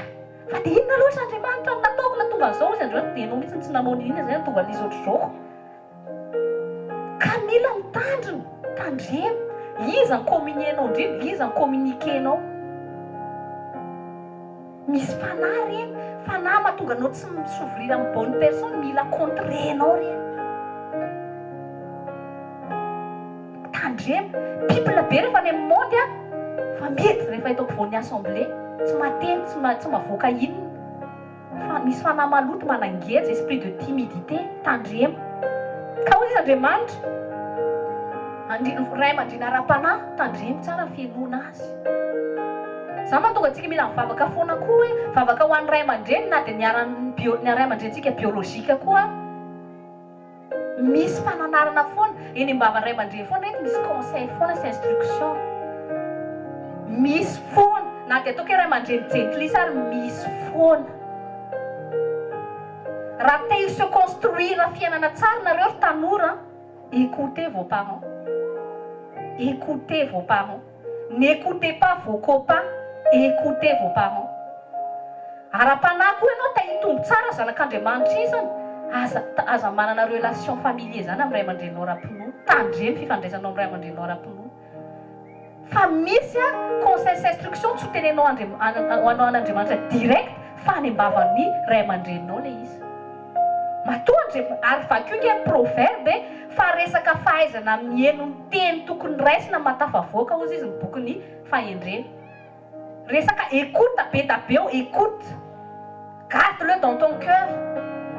Fa dia inona loatra Andriamanitra no nataoko nahatonga an'izao hozy Andriamanitra dia ianao mihitsy no tsy nanao n'inona izay nahatonga an'izy ohatr'izao. Ka mila mitandrina, tandremo, iza no communier-nao indrindra, iza no communiquer-nao. Misy fanahy reny, fanahy mahatonga anao tsy mi-s'ouvrir amin'ny bonne personne, mila contrer-nao reny. Tandremo, people be rehefa any amin'ny monde a, Fa mety rehefa eto ampovoan'ny assemblée, tsy mahateny, tsy tsy mahavoaka inona. Fa misy fanahy maloto manangeja, esprit de timidité, tandremo. Ka hoy izy Andriamanitra, Andri, ray aman-dreny ara-panahy, tandremo tsara ny fihainoana azy. Izany mahatonga antsika mila mivavaka foana koa hoe, vavaka ho an'ny ray aman-dreny na dia niharan'ny bio, ny ray aman-drenintsika biolojika koa ary. Misy fananarana foana, eny am-bavan'ny ray aman-dreny foana reto misy conseil foana sy instruction. Misy foana, na dia ataoko hoe ray aman-dreny jentilisa ary misy foana. Raha te hi-se construire fiainana tsara nareo ry tanora an, écoutez vos parents. Écoutez vos parents. N'écoutez pas vos copains, écoutez vos parents. Ara-panahy koa ianao te hitombo tsara zanak'Andriamanitra izany, aza aza manana relation familier zany amin'ny ray aman-dreninao ara-pinoana. Tandremo fifandraisanao amin'ny ray aman-dreninao ara-pinoana. Fa misy a conseil sy instruction tsy ho tenenao Andri ho anao an'Andriamanitra direct fa any am-bavan'ny ray aman-dreninao ilay izy. Matoa Andriam ary vakio nge ny proverbe e, fa resaka fahaizana miheno ny teny tokony raisina mahatafavoaka hozy izy ny bokin'ny fahendrena. Resaka écoute be da be eo, écoute, garde le dans ton cœur.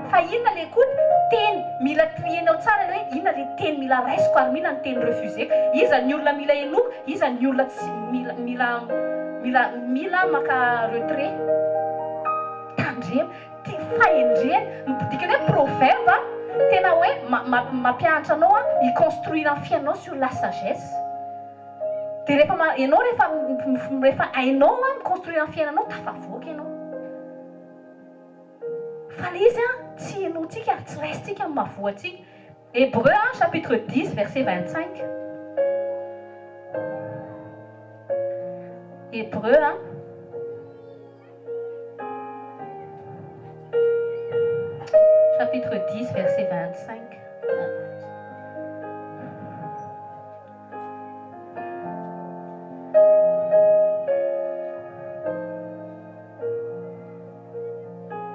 Fa inona le écoute? Teny mila trier-nao tsara le hoe inona le teny mila raisiko ary inona ny teny refuser-ko. Iza ny olona mila henoiko, iza ny olona tsy mila mila mila mila maka retrait. Tandremo. Ty fahendrena, ny dikany hoe proverbe tena hoe mampianatra anao hi construire ny fiainanao sur la sagesse. Dia rehefa ianao rehefa rehefa hainao mi construire ny fiainanao tafavoaka ianao. Fa le izy tsy henointsika ary tsy raisintsika amin'ny mahavoa antsika. Hébreux chapitre 10 verset 25. Hébreux Chapitre 10 verset 25.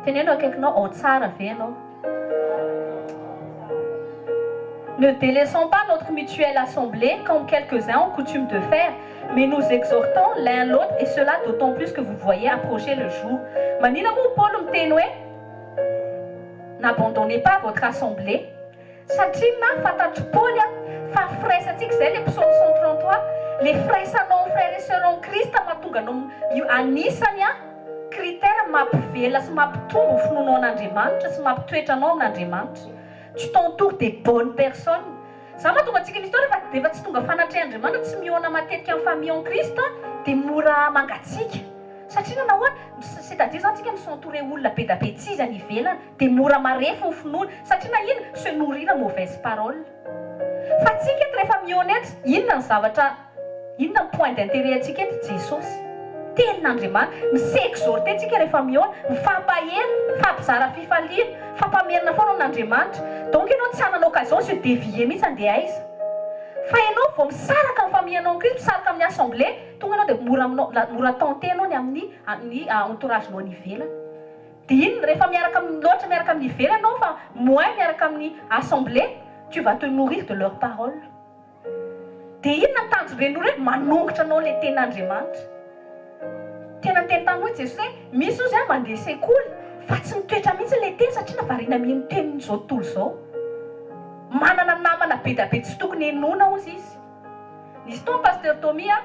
Teneno akaikinao ao tsara ve ianao? Ne délaissons pas notre mutuelle assemblée comme quelques-uns ont coutume de faire, mais nous exhortons l'un l'autre et cela d'autant plus que vous voyez approcher le jour. Manina moa Paoly miteny hoe n'abandonnez pas votre assemblée satria na fantatr'i Paoly fa firaisantsika izay le psaume 133 le firaisanao amin'ny frères et sœurs en Christ mahatonga anao io anisany a critère mampivelona sy mampitombo ny finoanao an'Andriamanitra sy mampitoetra anao amin'Andriamanitra. Tu t'entoures des bonnes personnes. Zany mahatonga antsika misy fotoana rehefa rehefa tsy tonga fanatrehan'Andriamanitra, tsy mihaona matetika amin'ny famille en Christ dia mora mangatsiaka. Satria na nahoana, c'est à dire zany tsika mi-s'entourer olona be da be tsy izy any ivelany dia mora marefo ny finoana. Satria na inona, se nourrir mauvaise parole. Fa tsika eto rehefa mihaona eto, inona ny zavatra Inona ny point d'intérêt antsika eto? Jesosy. Tenin'Andriamanitra. Mi-s'exhorter tsika rehefa mihaona, mifampahery, mifampizara fifaliana, mifampamerina foana amin'Andriamanitra. Donc ianao tsy hanana occasion se dévier mihitsy handeha aiza. Fa ianao vao misaraka amin'ny famille anao Kristy, misaraka amin'ny assemblée, tonga ianao dia mora aminao, mora tenter ianao ny amin'ny ny entourage-nao any ivelany. Dia inona, rehefa miaraka amin'ny loatra miaraka amin'ny ivelany ianao fa moins miaraka amin'ny assemblée, tu vas te nourrir de leur parole. Dia inona ny tanjon'ireny olona ireny? Manongotra anao ilay tenin'Andriamanitra. Tena niteny taminy hoe Jesosy hoe, misy ozy aho mandeha sekoly fa tsy mitoetra mihitsy ilay teny satria na variana mino tenin'izao tontolo izao. Manana namana be dia be tsy tokony henoina ozy izy. Nisy fotoana Pasteur Tommy a,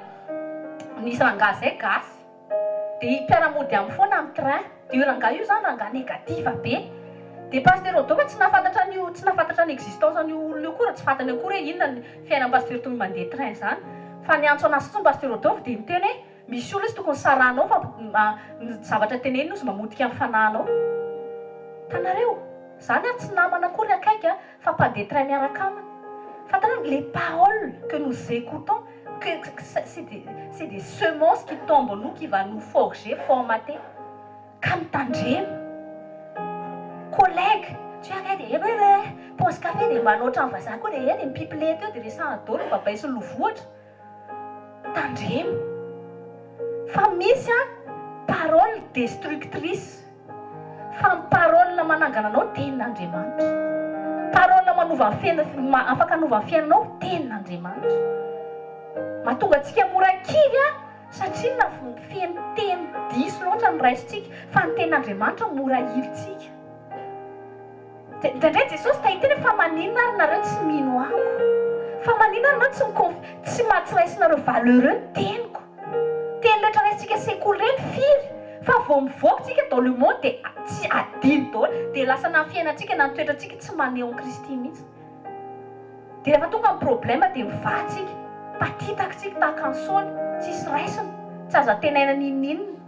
nisy rangahy izay gasy. Dia mpiara-mody aminy foana amin'ny train. Dia io rangahy io izany rangahy négatif be. Dia Pasteur Odon fa tsy nahafantatra an'io, tsy nahafantatra ny existence an'io olona io akory, tsy fantany akory hoe inona ny fiainan'i Pasteur Tommy mandeha train izany. Fa niantso an'azy fotsiny Pasteur Odon dia niteny hoe misy olona izy tokony sarahanao fa ny zavatra teneniny ozy mamotika ny fanahinao. Hitanareo? Izany ary tsy namana akory akaiky fa mpandeha train miaraka aminy. Fantanareo les paroles que nous écoutons que c'est des c'est des semences qui tombent en nous qui va nous forger, formater. Ka mitandrema. Collègue, tu arrêtes dia eh eh pause café dia manao ohatran'ny vazaha koa dia eh dia mipipilety eo dia resahana daholo ny babay sy ny lovohitra. Tandremo. Fa misy an parole destructrice. Fa ny parole manangana anao tenin'Andriamanitra. Parole manova ny fiaina, afaka hanova ny fiainanao tenin'Andriamanitra. Mahatonga antsika mora kivy an. raisintsika, fa ny tenin'Andriamanitra mora hilintsika. Dia indraindray Jesosy te hiteny hoe fa maninona ary nareo tsy mino amiko? Fa maninona ary nareo tsy mi-conf, tsy ma, tsy raisinareo valeureux ny teniko? Teny rehetra raisintsika sekoly ireny firy? Fa vao mivoaka tsika dans le monde dia tsy adino daholo, dia lasa na ny fiainantsika na ny toetrantsika tsy maneho an'i Kristy mihitsy. Dia rehefa tonga ny problème dia mivaha tsika, patitaka tsika tahaka an'i Saoly, tsisy raisina, tsy azo antenaina n'inon'inona.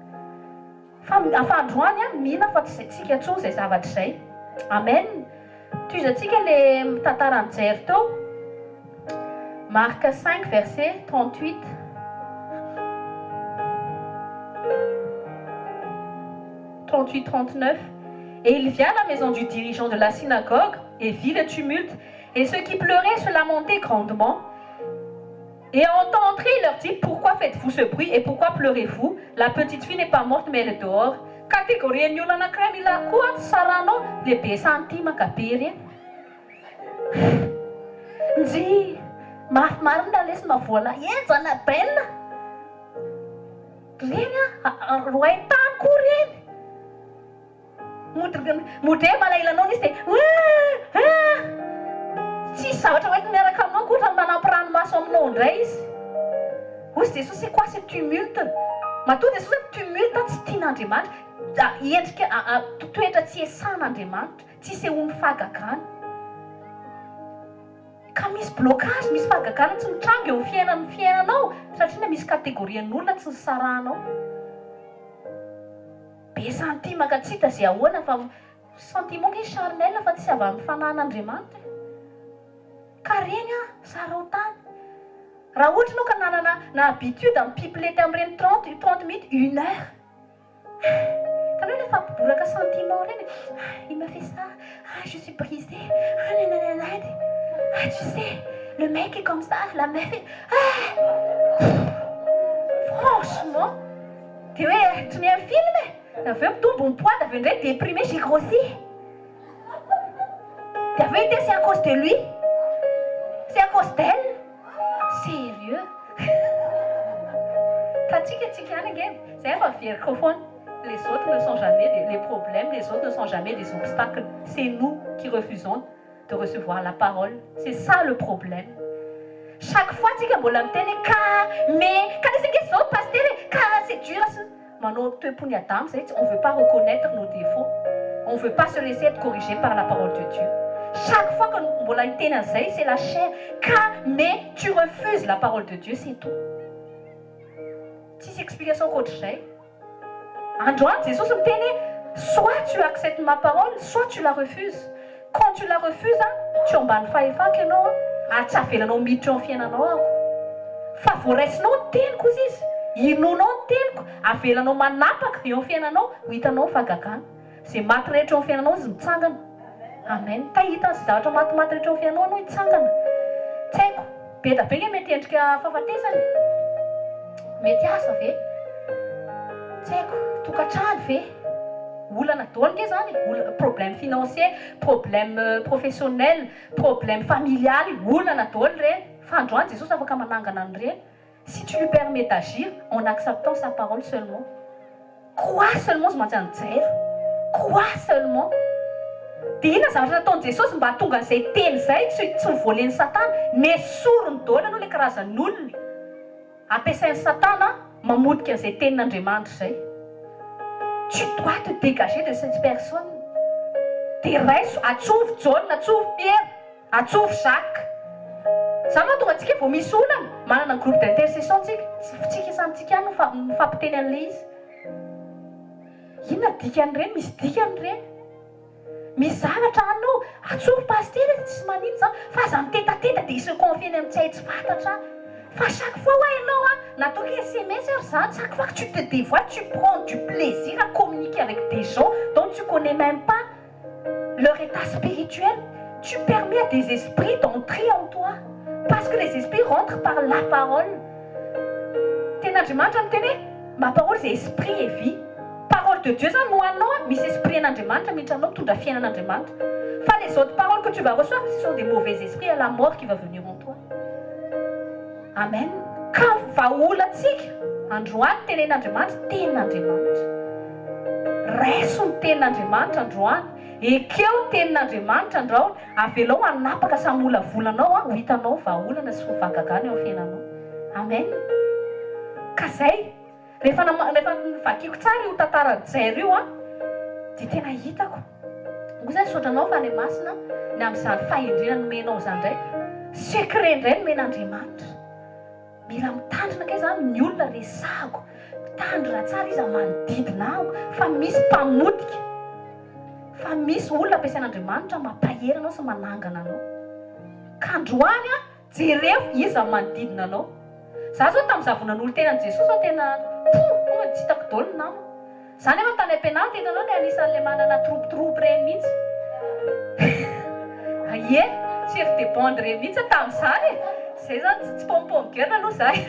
Fa fa androany aho mino aho fa tsy izay tsika intsony izay zavatra izay. Amen. Tohizantsika le tantaran'i Jair teo. Marc 5 verset 38. 38 39. Et il vient à la maison du dirigeant de la synagogue et vit le tumulte et ceux qui pleuraient se lamentaient grandement. Et en entré, il leur dit, pourquoi faites-vous ce bruit et pourquoi pleurez-vous? La petite fille n'est pas morte mais elle est dehors. Catégorie ny olona anankiray mila koa ato saranao le be centime ka be reny. Njy! Mafy marina lesy mavoana henjana ben! Reny an! Roay tany koa reny! Mody mody hoe malahelo anao nisy dia ah ah tsisy zavatra hoentiny miaraka aminao ankoatra ny manampy ranomaso aminao indray izy. Hoy Jesosy c'est quoi ce tumulte? Matoa Jesosy hoe tumulte tsy tian'Andriamanitra, endrika toetra tsy esan'Andriamanitra, tsy isehoan'ny fahagagana. Ka misy blocage, misy fahagagana tsy mitranga eo amin'ny fiainan'ny fiainanao satria misy catégorie an'olona tsy nisarahanao. Be sentiment ka tsy hita ze ahoana fa sentiment nge charnel fa tsy avy amin'ny fanahin'Andriamanitra e! Ka reny an, sarao tany. Raha ohatra ianao ka nanana na habitude mi-pipilety amin'ireny 30, 30 minutes, une heure. Hitanao ilay fampiboraka sentiment ireny e! Ah, il m'a fait ça, ah je suis brisée, ah nananana, ah tu sais, le mec est comme ça, la meuf est, ah! Franchement! Dia hoe ohatry ny amin'ny film e! Avy eo mitombo ny poids, dia avy eo indray déprimé, j'ai grossi. Dia avy eo hiteny c'est à cause de lui, c'est à cause d'elle. Sérieux? Ka tsika tsika ihany ange e! Zay efa averiko foana, les autres ne sont jamais des les problèmes, les autres ne sont jamais des obstacles, c'est nous qui refusons de recevoir la parole, c'est ça le problème. Chaque fois tsika mbola miteny hoe ka, mais, ka lesy ange zao pasitera e, ka c'est dur sy manao toe-pon'i Adama zay, on veut pas reconnaître nos défauts, on veut pas se laisser être corrigé par la parole de Dieu. Chaque fois que mbola hiteny an'izay c'est la chair, ka, mais, tu refuses la parole de Dieu c'est tout. Tsisy explication ankoatr'izay. Androany Jesosy miteny hoe soit tu acceptes ma parole soit tu la refuses. Quand tu la refuses tsy eo ambany fahefako ianao ary tsy avelanao miditra eo amin'ny fiainanao aho. Fa voaraisinao ny teniko hozy izy, inoanao ny teniko, avelanao manapaka eo amin'ny fiainanao, ho hitanao ny fahagagana. Izay maty rehetra eo amin'ny fiainanao izy mitsangana. Amen. Te hahita an'izay zavatra matimaty rehetra eo amin'ny fiainanao ianao hitsangana. Tsy haiko. Be da be nge mety endrika fahafatesana e. Mety asa ve? Tsy haiko. Tokantrano ve? Olana daholo nge zany e. Olana, problème financier, problème professionnel, problème familial, olana daholo ireny. Fa androany Jesosy afaka manangana an'ireny. Si tu lui permets d'agir en acceptant sa parole seulement. Crois seulement izy mantsy an'i Jairo. Crois seulement. Dia inona zavatra nataon'i Jesosy mba hahatonga an'izay teny izay tsy tsy ho voalen'i Satana? Nesoriny daholo aloha ilay karazan'olona ampiasain'i Satana mamotika an'izay tenin'Andriamanitra izay. Tu dois te dégager de cette personne. Dia raiso, atsovy Jaona, atsovy Piera. Atsovy Jacques. Zany mahatonga antsika vao misy olana, manana groupe d'intercession tsika, tsika samy tsika ihany no mifampiteny an'ilay izy. Inona dikan'ireny? Misy dikany ireny. Misy zavatra any ao, atsovy pasitera e, tsy maninona zany, fa aza mitetateta dia hi-se confier any amin'ny tsy hay tsy fantatra any. Fa chaque fois hoa ianao an, nataoko hoe sms ary zany, chaque fois que tu te dévoiles, tu prends du plaisir à communiquer avec des gens dont tu connais même pas leur état spirituel, tu permets à des esprits d'entrer en toi parce que les esprits rentrent par la parole. Tenin'Andriamanitra miteny hoe ma parole c'est esprit et vie. Parole de Dieu zany no haninao an, misy esprit an'Andriamanitra miditra aminao mitondra fiainan'Andriamanitra. Fa les autres paroles que tu vas recevoir ce sont des mauvais esprits, il y a la mort qui va venir en toi. Amen. Ka vahaolantsika androany tenenin'Andriamanitra, tenin'Andriamanitra. Raiso ny tenin'Andriamanitra androany, ekeo ny tenin'Andriamanitra andraony, avelao hanapaka sy hamolavola anao ho hitanao vahaolana sy fahagagana eo amin'ny fiainanao. Amen. Ka zay. Rehefa rehefa novakiko tsara io tantaran'i Jair io an, dia tena hitako. Moa zany misaotra anao Fanahy Masina ny amin'izany fahendrena nomenao izany indray. Secret indray nomen'Andriamanitra. Mila mitandrina kay zany ny olona resahako, mitandrina tsara iza manodidina aho fa misy mpamotika, fa misy olona ampiasain'Andriamanitra mampahery anao sy manangana anao. Ka androany an, jereo iza manodidina anao. Za zao tamin'ny za vao nanolo-tena an'i Jesoa zao tena pouh tonga dia tsy hitako daholo ny namana. Za nefa tany am-pianarana hitanao le anisan'le manana troupe troupe reny mihitsy. Ie, chef de bande reny mihitsy aho tamin'izany e. Zay zany tsy pom pom girl aloha za e.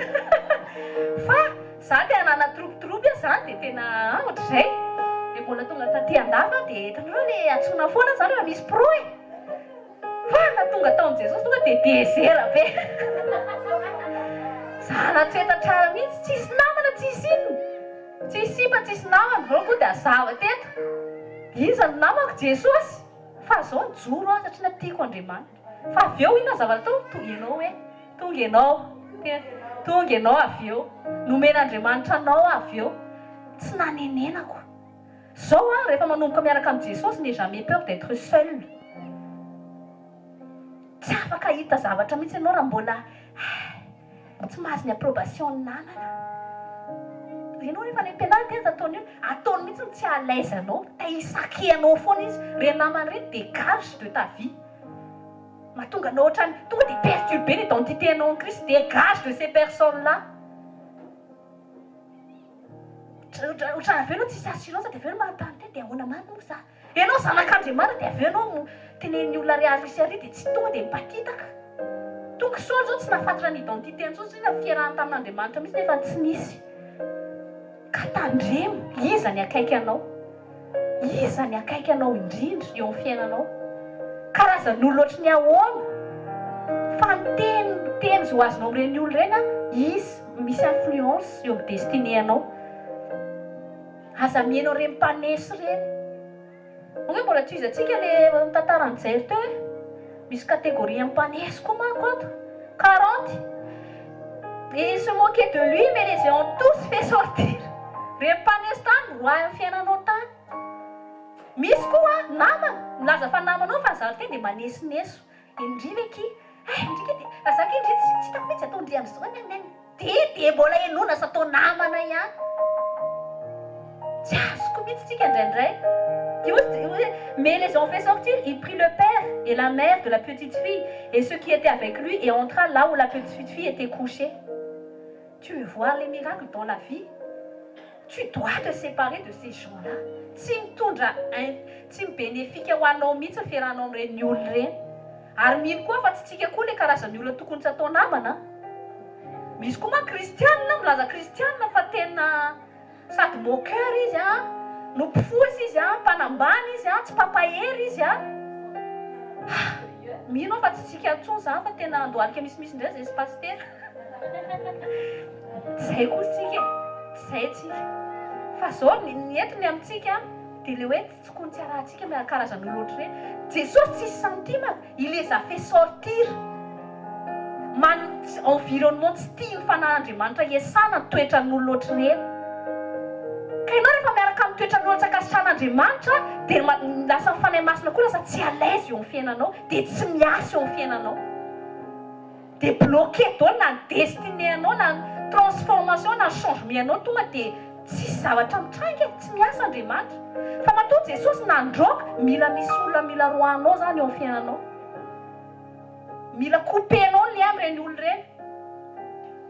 Fa za tena nanana troupe troupe aho zany dia tena ohatr'izay. Dia mbola tonga taty andafy aho dia hitanareo le antsoina foana zany rehefa misy pro e. Fa na tonga tao amin'i Jesosy tonga dia dezera be. Zana-toetra tsara mihitsy, tsisy namana, tsisy inona. Tsisy sipa, tsisy namana. Ireo koa dia hazava teto. Iza no namako? Jesosy. Fa zao nijoro aho satria na tiako Andriamanitra. Fa avy eo inona zavatra atao? Tonga ianao hoe, tonga ianao. Tonga ianao avy eo. Nomen'Andriamanitra anao aho avy eo. Tsy nanenenako. Zao an, rehefa manomboka miaraka amin'i Jesosy, n'aie jamais peur d'etre seul. Tsy afaka hahita zavatra mihitsy ianao raha mbola tsy mahazo ny approbation ny namana. Ianao rehefa any am-pianarana tena ataony io, ataony mihitsy ny tsy à l'aise anao, te hi-saquer anao foana izy. Ireny namana ireny dégage de ta vie. Mahatonga anao ohatrany tonga dia perturber ny identité anao en Christ, dégage de ces personnes là. Otrany avy eo enao tsisy assurance dia avy eo enao manontany tena dia ahoana marina moa za? Enao zanak'Andriamanitra dia avy eo enao tenenin'ny olona ary ary sy ary dia tsy tonga dia mipatitaka. Tonga Saoly zao tsy nahafantatra ny identité intsony satria na fiarahany tamin'Andriamanitra mihitsy nefa tsy nisy. Ka tandremo, iza ny akaiky anao? Iza ny akaiky anao indrindra eo amin'ny fiainanao? Karazan'olona ohatry ny ahoana? Fa ny teny teny izay ho azonao amin'ireny olona ireny an, izy misy influence eo amin'ny destinée anao. Aza miheno ireny mpaneso ireny. Moa ve mbola tohizantsika le tantaran'i Jair teo e? Misy catégorie an'ny mpaneso koa manko ato. 40. Et ils se moquaient de lui, mais les ayant tous fait sortir. Reny mpaneso tany, roahy amin'ny fiainanao tany. Misy koa namana, milaza fa namanao fa ny zavatra teny dia manesoneso. Indry ve ki? Eh, ndry ki dia, za ki ndry tsy hitako mihitsy atao ndry amin'izao nen nen. Dia dia mbola henoina sy atao namana ihany. Tsy azoko mihitsy tsika indraindray. Dia hoy hoy mais les ont fait sortir, il prit le père et la mère de la petite fille et ceux qui étaient avec lui et entra là où la petite fille était couchée. Tu veux voir les miracles dans la vie? Tu dois te séparer de ces gens là. Tsy mitondra in, tsy mi-bénéfique ho anao mihitsy ny fiarahanao amin'ireny olona ireny. Ary mino koa aho fa tsy tsika koa ilay karazan'ny olona tokony tsy atao namana an. Misy koa manko kristianina milaza kristianina fa tena sady moqueur izy an, no mpifosa izy an, mpanambany izy an, tsy mpampahery izy an. Mino aho fa tsy tsika intsony izany fa tena andohalika misimisy indray izay sy pasitera. Tsy izay koa isika e, tsy izay tsika. Fa izao ny ny eto ny amintsika dia ilay hoe tsy tokony tsy arahantsika miaraka karazan'olona ohatr'ireny. Jesosy tsisy centime, il les a fait sortir. Man environnement tsy tian'ny fanahin'Andriamanitra hiasana ny toetran'olona ohatr'ireny. Ka ianao rehefa miaraka amin'ny toetran'olona tsy ankasitrahan'Andriamanitra dia lasa ny Fanahy Masina koa lasa tsy à l'aise eo amin'ny fiainanao, dia tsy miasa eo amin'ny fiainanao. Dia bloqué daholo na ny destinée anao na ny transformation na ny changement anao tonga dia tsisy zavatra mitranga e, tsy miasa Andriamanitra. Fa matoa Jesosy nandroaka, mila misy olona mila roahanao zany eo amin'ny fiainanao. Mila couper-nao ny lien amin'ireny olona ireny.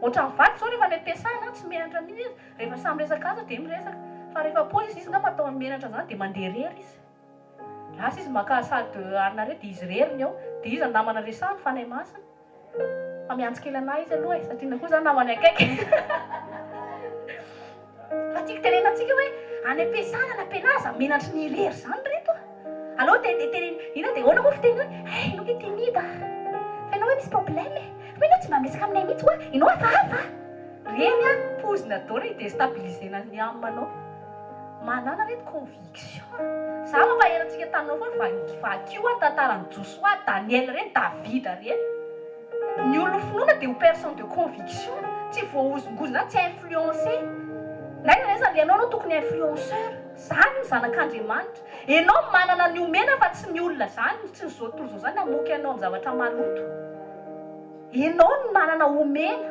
Ohatran'ny vady zao rehefa any am-piasana tsy menatra mihitsy izy, rehefa samy miresaka azy dia miresaka. Fa rehefa pause izy, izy angamba atao menatra zany dia mandeha irery izy. Lasa izy maka salle de anona re dia izy irery ny ao, dia iza ny namana resahiny? Fanahy Masina. Fa miantso kely anah izy aloha e, satria na koa za namany akaiky. Fa tiako tenenina antsika hoe any am-piasana na am-pianarana aza menatry ny irery izany ry reto a. Aleo dia dia teneno, inona dia ahoana moa fiteny hoe eh ianao kay timide ah, fa ianao hoe misy problème e, fa ianao tsy mba miresaka aminay mihitsy hoa, ianao hafahafa ah. Reny an, poizina daholo hi-destabiliser-na ny âme-nao. Manana reto conviction a! Za mampahery antsika tanora foana fa vakio ny tantaran'i Josoa, Daniel reny, Davida reny. Ny olon'ny finoana dia ho personne de conviction, tsy voahozongozona, tsy influencer. Na aiza na aiza alehanao anao tokony influenceur. Zany ny zanak'Andriamanitra. Enao no manana ny omena fa tsy ny olona zany, tsy ny zao tontolo zao zany hamoky anao amin'ny zavatra maloto. Enao no manana omena.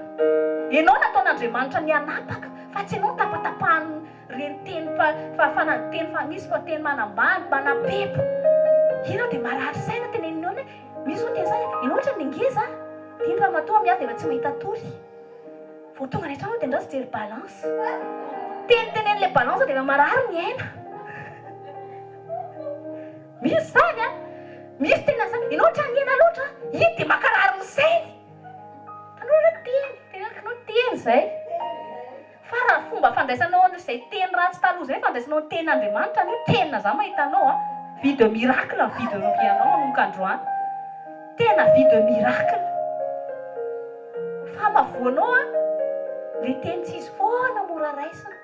Enao nataon'Andriamanitra ny hanapaka fa tsy enao no tapatapahan'ny Reny teny fa fa fa teny fa misy fa teny manambany, manapepo. Iny aho dia marary saina tenenin'ny olona hoe misy hono teny zany ianao ohatran'ny ngeza a! Dia iny ramatoa miady efa tsy mahita tory. Vao tonga any an-trano aho dia andraso hijery balance. Teny tenenin'ilay balance dia efa marary ny aina. Misy zany a! Misy tena zany, ianao ohatran'ny nihena loatra a! Iny dia mankarary ny sainy. Hitanao re teny, teneniko anao teny izay. Fa raha fomba fandraisanao an'izay teny ratsy taloha izay fandraisanao ny tenin'Andriamanitra anio tena za mahita anao a! Vie de miracle ny vie de vie anao manomboka androany. Tena vie de miracle. Fa mavoanao a! Le teny tsy izy foana mora raisina.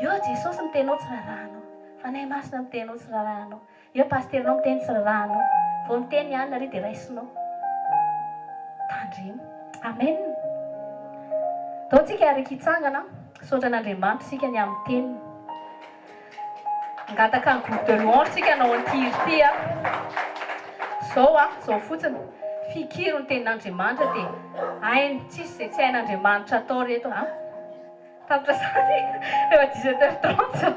Eo Jesosy miteny anao tsy rarahanao. Fanahy Masina miteny anao tsy rarahanao. Eo pasiteranao miteny tsy rarahanao. Vao miteny i Anna ry dia raisinao. Tandremo. Amen. Ndao tsika araka hitsangana. Misaotra an'Andriamanitra isika ny amin'ny teniny. Hangataka ny groupe de louange tsika hanao an'ity hira ity a. Zao a, zao fotsiny. Fikiro ny tenin'Andriamanitra dia hainy, tsisy izay tsy hain'Andriamanitra atao reto a. Tapitra izany efa 17 heures 30 zao.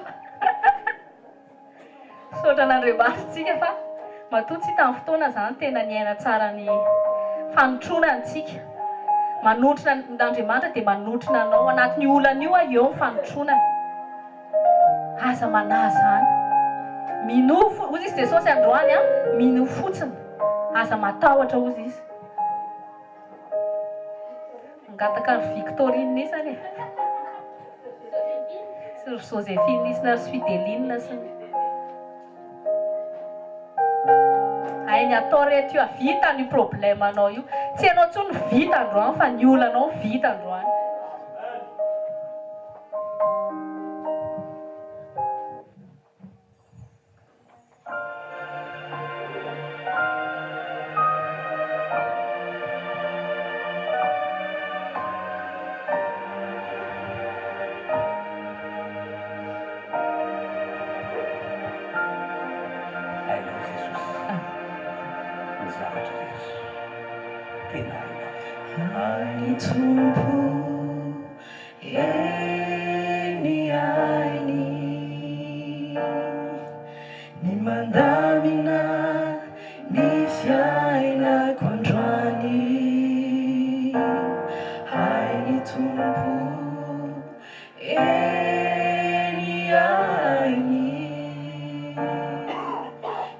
Misaotra an'Andriamanitra tsika fa matoa tsy tamin'ny fotoana izany tena niaina tsara ny fanotrona antsika. Manotrona an'Andriamanitra dia manotrona anao. Anatin'io olana io eo ny fanotronana. Aza manahy izany. Minoa fo, hozy izy Jesosy androany an, minoa fotsiny. Aza matahotra hozy izy. Mangataka ry Victorine isany e. Sy ry Joséphine isany ary sy Fideline sy ny. Hainy atao reto io, vita ny problème anao io. Tsy ianao intsony no vita androany fa ny olanao no vita androany. Hainao Jesosy ny zavatra rehetra, tena hainao. Hain'ny Tompo Eny ainy ny mandamina ny fiainako androany Hainy Tompo Eny ainy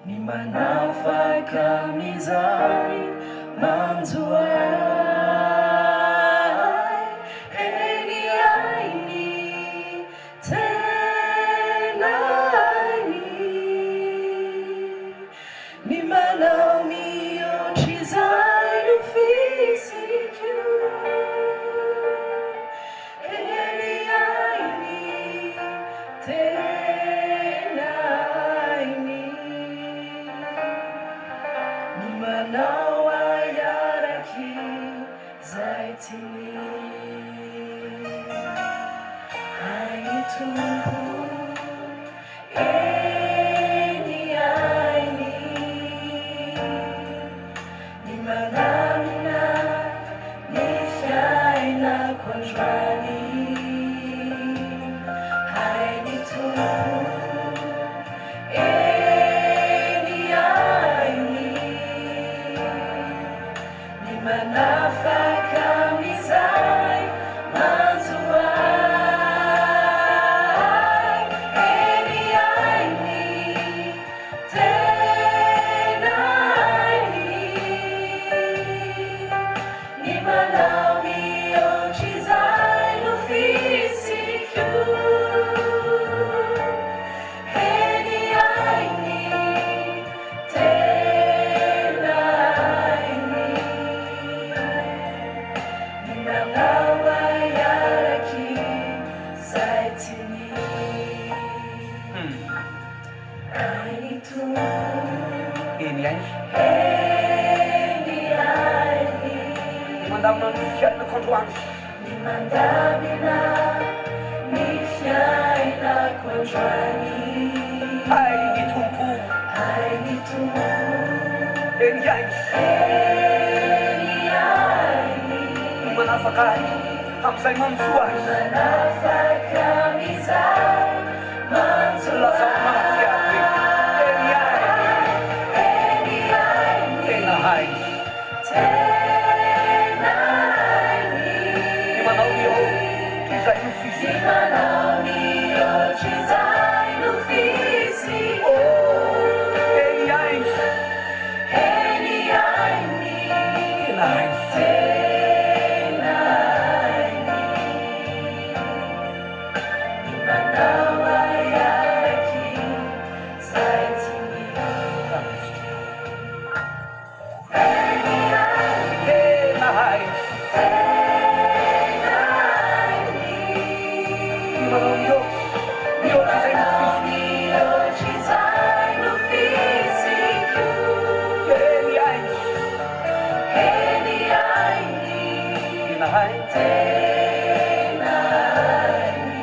ny manafaka amin'izay manjo ahy Eny ainy tena ainy ny manao mihoatr'izay nofisiko Eny ainy tena ainy ny manao ahy arak'izay tiany. Hain'ny Tompo, eny hainy ny mandamina ny fiainako androany. Hain'ny Tompo, eny hainy Ny manafaka amin'izay manjo ahy Eny hainy, tena hainy Ny manao mihoatr'izay nofisiko Eny hainy, Tena hainy ny manao ahy arak'izay tiany. Eny hainy. Ny mandamina ny fiainako androany. Ny mandamina ny fiainako androany. Hain'ny Tompo. Hain'ny Tompo. Eny hainy. Eny hainy. Ny manafaka ahy amin'izay manjo ahy. Manafaka amin'izay manjo ahy. Lazao mafy aho hoe, Eny hainy. Eny hainy. Tena hainy. Tena hainy. Ny manao ny ohatr'izay nofisiko. Ny manao ny ohatr'izay nofisiko. Oh, eny hainy. Eny hainy. Tena hainy. Tena hainy. Ny manao ahy arak'izay tiany. Eny hainy. Tena hainy. Tena hainy. Ny manao ny ohatr'izay nofisiko. Ny ohatr'izay nofisiko. Eny hainy. Eny hainy. Tena hainy. Tena hainy.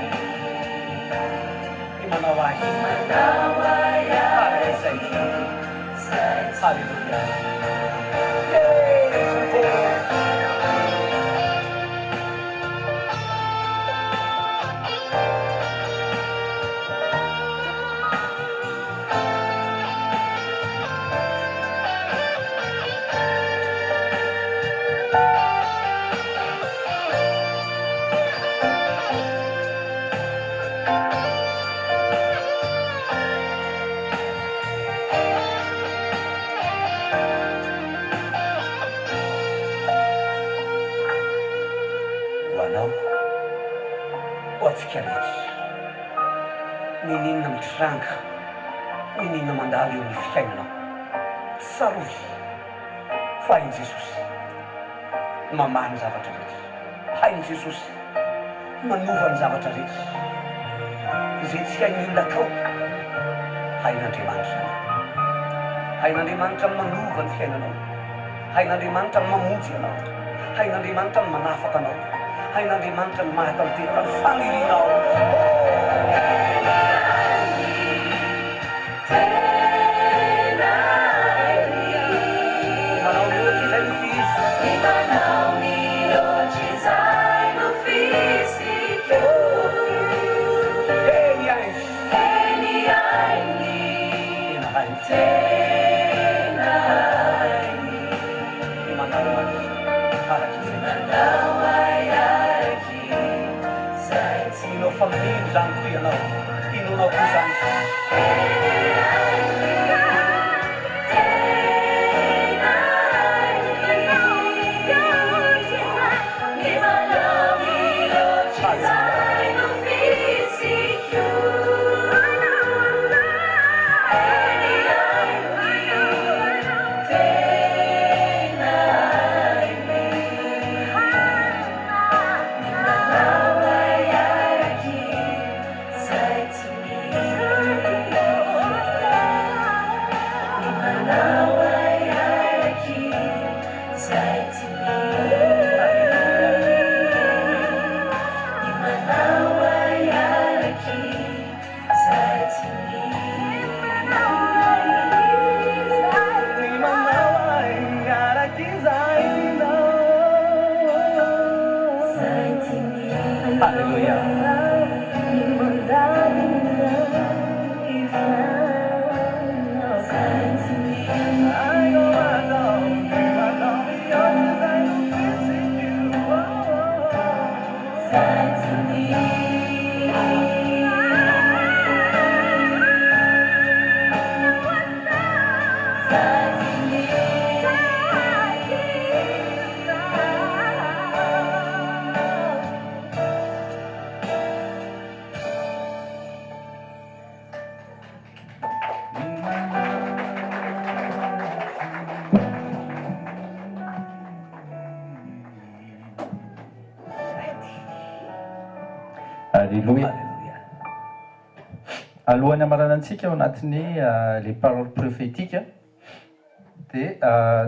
Ny manao ahy. Manao ahy Arak'izay tiany. arak'izay tiany. Haleloia. Eny Tompo. Ho anao, ho antsika rehetra. N'inon'inona mitranga, n'inon'inona mandalo eo amin'ny fiainanao, tsarovy fa hain'i Jesosy ny mamaha ny zavatra rehetra. Hain'i Jesosy ny manova ny zavatra rehetra. Izay tsy hain'ny olona atao, hain'Andriamanitra izany. Hain'Andriamanitra ny manova ny fiainanao. Hain'Andriamanitra ny mamonjy anao. Hain'Andriamanitra ny manafaka anao. Hain'Andriamanitra ny mahatanteraka ny fanirianao. Ny manao mihoatra izay nofisiko. Ny manao mihoatra izay nofisiko. Eny hainy. Eny hainy. Tena hainy. Tena hainy. Ny manao ahy araka izay tiany. Manao ahy arak'izay tiany. Mino fa mino izany koa ianao. Inoanao koa izany. Eny hainy. Tena hainy. Ny manao mihoatra izay nofisiko. Eny hainy. Tena hainy. Ny manao ahy arak'izay tiany. Ny manao ahy arak'izay tiany. Ny manao ahy arak'izay tiany. Ny manao ahy arak'izay tianao. Izay tiany. Haleloia. Ny mandamina ny fiainako. Izay tiany. Izay tiany. Izay tiany. Aleloia. Haleloia. Alohan'ny hamaranantsika ao anatin'ny les paroles prophétiques dia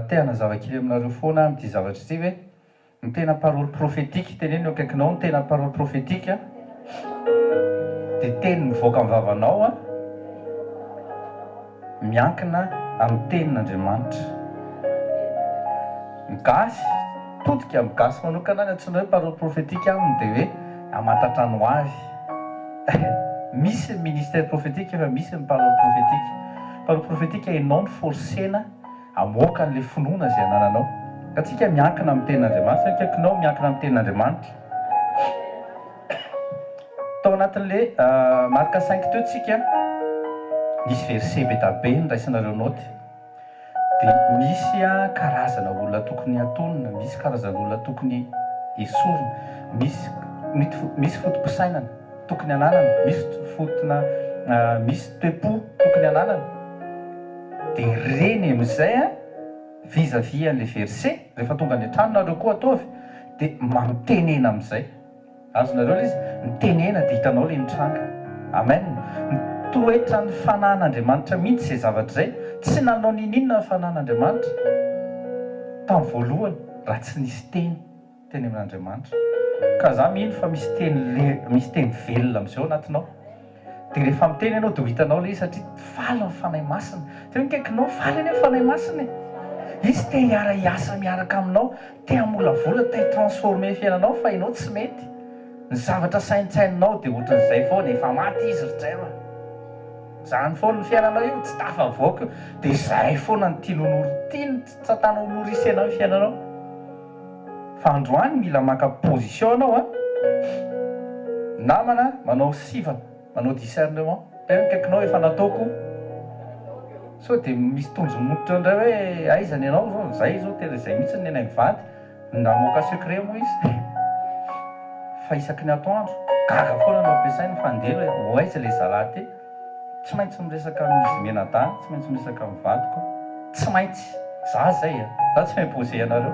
te hanazava kely aminareo foana aho amin'ity zavatra ity hoe ny tena parole prophétique, teneno eo akaikinao, ny tena parole prophétique dia teny mivoaka amin'ny vavanao miankina amin'ny tenin'Andriamanitra. Ny gasy, todika amin'ny gasy manokana ny antsoina hoe parole prophétique aminy dia hoe hamantatra ny ho avy. Misy ny ministère prophétique fa misy ny parole prophétique. Parole prophétique ianao no forcer-na hamoaka an'ilay finoana izay anananao. Ka tsika miankina amin'ny tenin'Andriamanitra, ny akaikinao miankina amin'ny tenin'Andriamanitra. Tao anatin'ilay Marc cinq teo tsika, nisy verset be da be niraisanareo naoty. Dia misy karazana olona tokony hatonina, misy karazana olona tokony esorina, misy misy foto-pisainana tokony hananana, misy fotona misy toe-po tokony hananana. Dia ireny amin'izay an, vis à vis an'ilay verset, rehefa tonga any an-trano nareo koa ataovy, dia mba mitenena amin'izay. Azonareo ilay izy? Mitenena dia hitanao ilay mitranga. Amen. Ny toetran'ny fanahin'Andriamanitra mihitsy izay zavatra izay. Tsy nanao n'inon'inona ny fanahin'Andriamanitra tamin'ny voalohany raha tsy nisy teny teny amin'Andriamanitra. Ka za mino fa misy teny le misy teny velona amin'izao anatinao. Dia rehefa miteny ianao dia ho hitanao ilay izy satria faly ny Fanahy Masina. Teo ny akaikinao, faly anie ny Fanahy Masina e. Izy te hiara-hiasa miaraka aminao, te hamolavola, te hi-transformer fiainanao fa ianao tsy mety. Ny zavatra saintsaininao dia ohatran'izay foana, efa maty izy ry Jairo a. Izany foana ny fiainanao io, tsy tafavoaka io. Dia izay foana no tiany ho nouri, tian'i Satana ho nourricer-nao ny fiainanao. Fa androany mila maka position anao an! Namana manao sivana, manao discernement, tena ny akaikinao efa nataoko sao dia misy tonjo molotra eo indray hoe aiza ny anao zao, zay zao tena izay mihitsy ny anay mivady, namoaka secret moa izy fa isaky ny atoandro gaga foana no ampiasainy fa ndeha hoe ho aiza ilay zalahy ty. Tsy maintsy miresaka amin'izy mianadahy, tsy maintsy miresaka amin'ny vadiko, tsy maintsy, za zay a, za tsy mi-imposer anareo,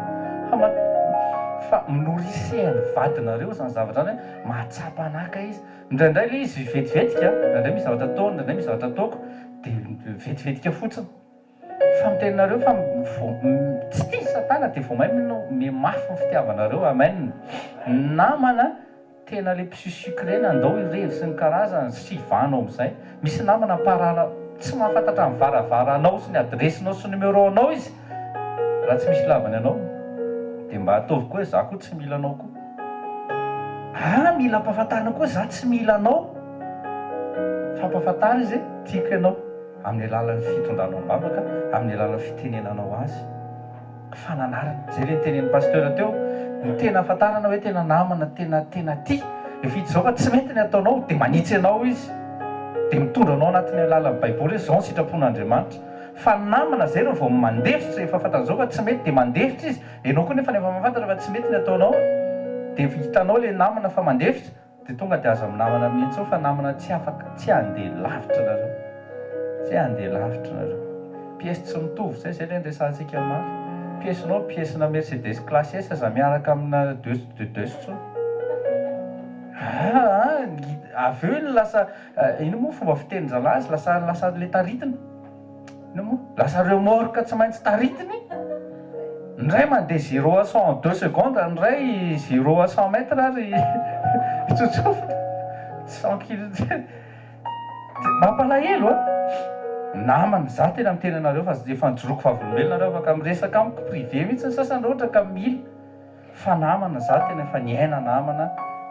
fa ma, fa mi-nourrisser ny vadinareo zany zavatra zany hoe mahatsapa anaka izy, indraindray le izy vetivetika, indraindray misy zavatra ataony, indraindray misy zavatra ataoko, de vetivetika fotsiny, fa miteny nareo fa vao, tsy tia satana de vao may miha mafy ny fitiavanareo, amen, namana. Tena le mpisy-sucre reny andao hirevy sy ny karazany sivano amizay. Misy namana mparala tsy mahafantatra ny varavaranao sy ny adiresinao sy numéro anao izy raha tsy misy ilavany anao de mba ataovy koa hoe za koa tsy mila anao koa. Ah mila ampafantarina koa za tsy mila anao fa ampafantaro izy hoe tiako ianao amin'ny alalan'ny fitondranao am-bavaka amin'ny alalan'ny fitenenanao azy. Fananarana. Zay le nitenenin'i Pasteur teo, ny tena ahafantarana hoe tena namana tena tena tia, rehefa hita izao fa tsy mety ny ataonao dia manitsy anao izy, dia mitondra anao anatin'ny alalan'ny baiboly hoe izao ny sitrapon'Andriamanitra. Fa ny namana zay raha vao mandefitra efa fantany izao fa tsy mety dia mandefitra izy, ianao koa nefa efa mahafantatra fa tsy mety ny ataonao dia hitanao le namana fa mandefitra, Dia tonga dia aza minamana mihitsy eo fa namana tsy afaka tsy handeha lavitra nareo. Tsy handeha lavitra nareo. Pièce tsy mitovy zay, zay le niresahantsika omaly. Pièce nao pièce na Mercedes classe S aza miaraka amina deux de deux tsony. Aa avy eo iny lasa ino moa fomba fitenin-dralahy azy lasa lasa le taritina. Inona moa? Lasa remorque tsy maintsy taritiny, ny iray mandeha zéro à cent en deux secondes, ny iray zéro à cent mètres ary tsotsofina, cent kilo, mampalahelo an! Namana, za tena miteny anareo fa efa nijoroako vavolombelona nareo afaka miresaka amiko privé mihitsy ny sasany raha ohatra ka mila, fa namana za tena efa niaina namana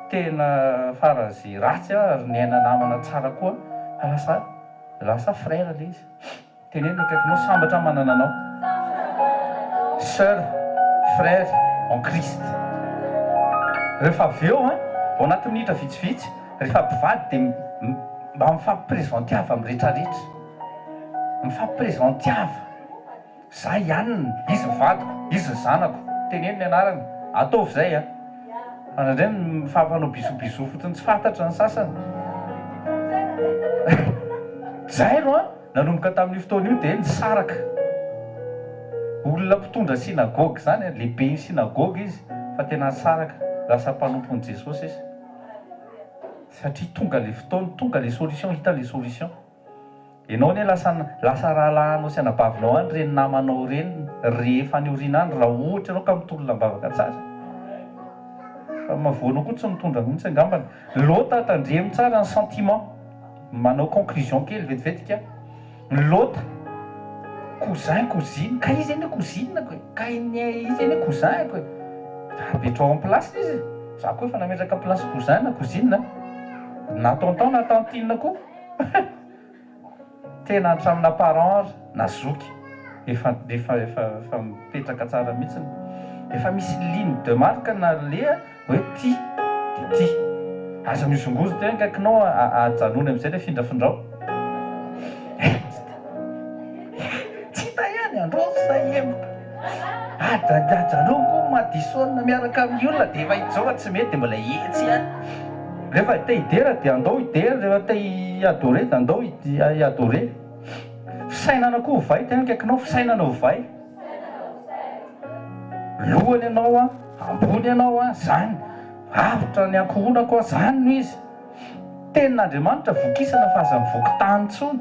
tena faran'izay ratsy aho ary niaina namana tsara koa fa lasa Lasa frère le izy. Teneno ny akaikinao sambatra aho manana anao. Soeur, frère en Christ. Rehefa avy eo an, ao anatin'ny minitra vitsivitsy, rehefa mpivady dia mba mifampi-presentiava amin'ny retraretra. Mifampi-presentiava. Za i Anna, izy ny vadiko, izy ny zanako. Teneno ny anarany. Ataovy izay a! Fa indraindray mifampanao bisous bisous fotsiny tsy fantatra ny sasany. Jairo a, nanomboka tamin'io fotoana io dia nisaraka. Olona mpitondra synagoga izany a, lehiben'ny synagoga izy fa tena nisaraka, lasa mpanompon'i Jesosy izy. Satria tonga le fotoana, tonga le solution, hita le solution. Enao anie lasa lasa rahalahinao sy anabavinao any ireny namanao ireny rehefa any aoriana any raha ohatra ianao ka mitolona am-bavaka tsara. Fa ny mahavoa anao koa tsy mitondra mihitsy angambany. Lota tandremo tsara ny sentiment. Manao conclusion kely vetivetika. Lota cousin cousine ka izy anie cousine ko e, ka izy anie cousin ko e. Apetrao en place izy e. Za koa efa nametraka place cousin na cousine a. Na tonton na tantine koa. Tena hatramina parent ary na zoky efa efa efa efa mipetraka tsara mihitsiny. Efa misy ligne de marque naleha hoe ty de ty. Aza mihozongozona tena akaikinao ajanony amizay le findrafindrao. Tsy hita ihany androso sa hihemotra. Ajanony koa Madison miaraka amin'ny olona dia efa hita izao fa tsy mety dia mbola etsy ihany. Rehefa te hidera dia andao hidera, rehefa te hi-adorer dia andao hi-adorer. Fisainana koa ovay, tena akaikinao fisainana ovay. Lohany ianao an, ambony ianao an, zany. Avotra ny ankohonako an, zany no izy. Tenin'Andriamanitra vokisana fa aza mivoky tany intsony.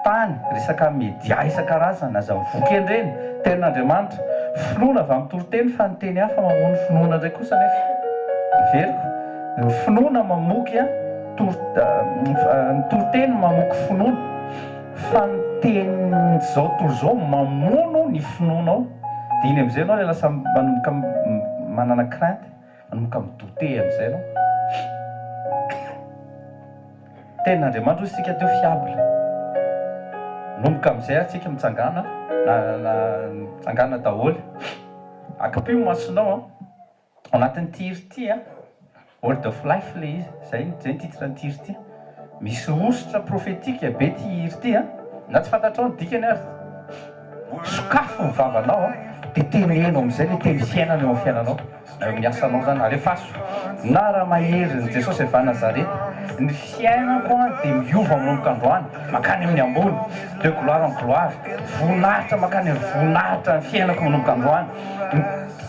Tany, resaka media isan-karazany, aza mivoky an'ireny. Tenin'Andriamanitra. Finoana avy amin'ny toriteny fa ny teny hafa mamono finoana indray kosa anefa. Averiko, ny finoana mamoky tor, ny toriteny mamoky finoana fa ny tenin'izao tontolo izao mamono ny finoanao. Dia iny amin'izay ianao ilay lasa manomboka manana crainte. Manomboka mi-douter amin'izay ianao. Tenin'Andriamanitra hoy isika teo fiable. Manomboka amin'izay ary tsika mitsangàna na na mitsangàna daholo. Akipio ny masonao an. Ao anatin'ity hira ity an, Word of Life ilay izy, izay izay ny titre an'ity hira ity. Misy hosotra prophétique be ity hira ity an, na tsy fantatrao ny dikany ary. Sokafy ny vavanao an, dia teneno amin'izay ilay teny fiainana eo amin'ny fiainanao. Ny asanao zany alefaso. Na raha mahery ny Jesosy avy any Nazareta, ny fiainako an dia miova manomboka androany, mankany amin'ny ambony, de gloire en gloire, voninahitra mankany amin'ny voninahitra ny fiainako manomboka androany,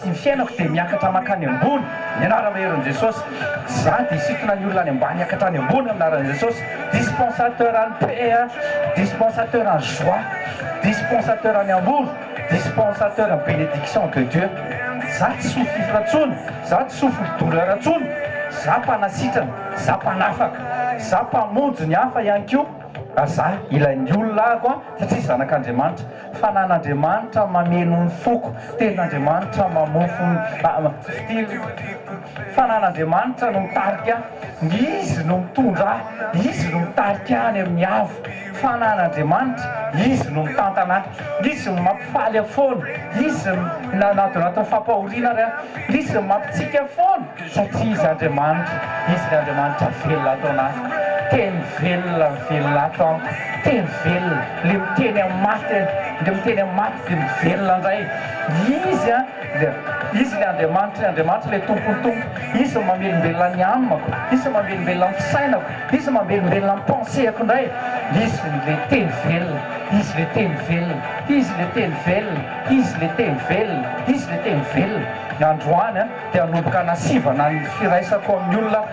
ny fiainako dia miakatra mankany ambony, ny anarana maherin'i Jesosy, za dia hisintona ny olona any ambany hiakatra any ambony amin'ny anaran'i Jesosy, dispensateur an'ny paix, dispensateur an'ny joie, dispensateur an'ny amour. Dispensateur ny bénédiction de Dieu. Za tsy sous-fifre tsony, za tsy souffre douleur tsony, za mpanasitrana, za mpanafaka, za mpamonjy ny hafa ihany koa, ary za ilain'ny olona ahako an, satria zanak'Andriamanitra. Fanan'Andriamanitra mameno ny foko, tenin'Andriamanitra mamofo ny Fanan'Andriamanitra no mitarika ahy, Izy no mitondra ahy, Izy no mitarika ahy any amin'ny avo. Fanan'Andriamanitra, Izy no mitantana ahy, Izy no mampifaly ahy foana, Izy no na ato anatin'ny fampahoriana ary aho, Izy no mampitsiky ahy foana, satria Izy Andriamanitra, Izy ilay Andriamanitra velona ato anatiko, Teny velona mivelona ato amiko, Teny velona, ilay miteny amin'ny maty, ilay miteny amin'ny maty dia mivelona indray, Izy an, Izy ilay Andriamanitra, ilay Andriamanitra ilay Tompon'ny tompo, Izy no mamelombelona ny âme-ko, Izy no mamelombelona ny fisainako, Izy mamelombelona ny pensée-ko indray, Izy le teny velona, Izy le teny velona, Izy le teny velona, Izy le teny velona, Izy le teny velona. Ny androany dia hanomboka hanasivana ny firaisako amin'ny olona aho.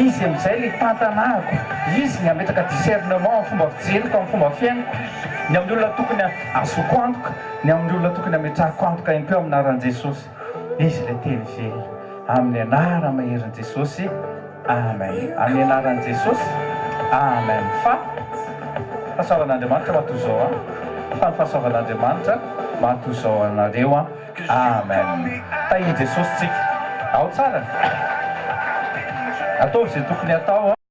Izy amin'izay le hitantana ahako, Izy ny hametraka discernement amin'ny fomba fijeriko, amin'ny fomba fiainako, ny amin'ny olona tokony hahazoako antoka, ny amin'ny olona tokony hametrahako antoka ihany koa amin'ny anaran'i Jesosy. Izy le teny velona. Amin'ny anarana maherin'i Jesosy. Amen amin'ny anaran'i Jesosy Amen fa fahasoavan'Andriamanitra maha toy izao an fa ny fahasoavan'Andriamanitra maha toy izao anareo an Amen tahin'i Jesosy tsika ao tsara ataovy izay tokony atao an.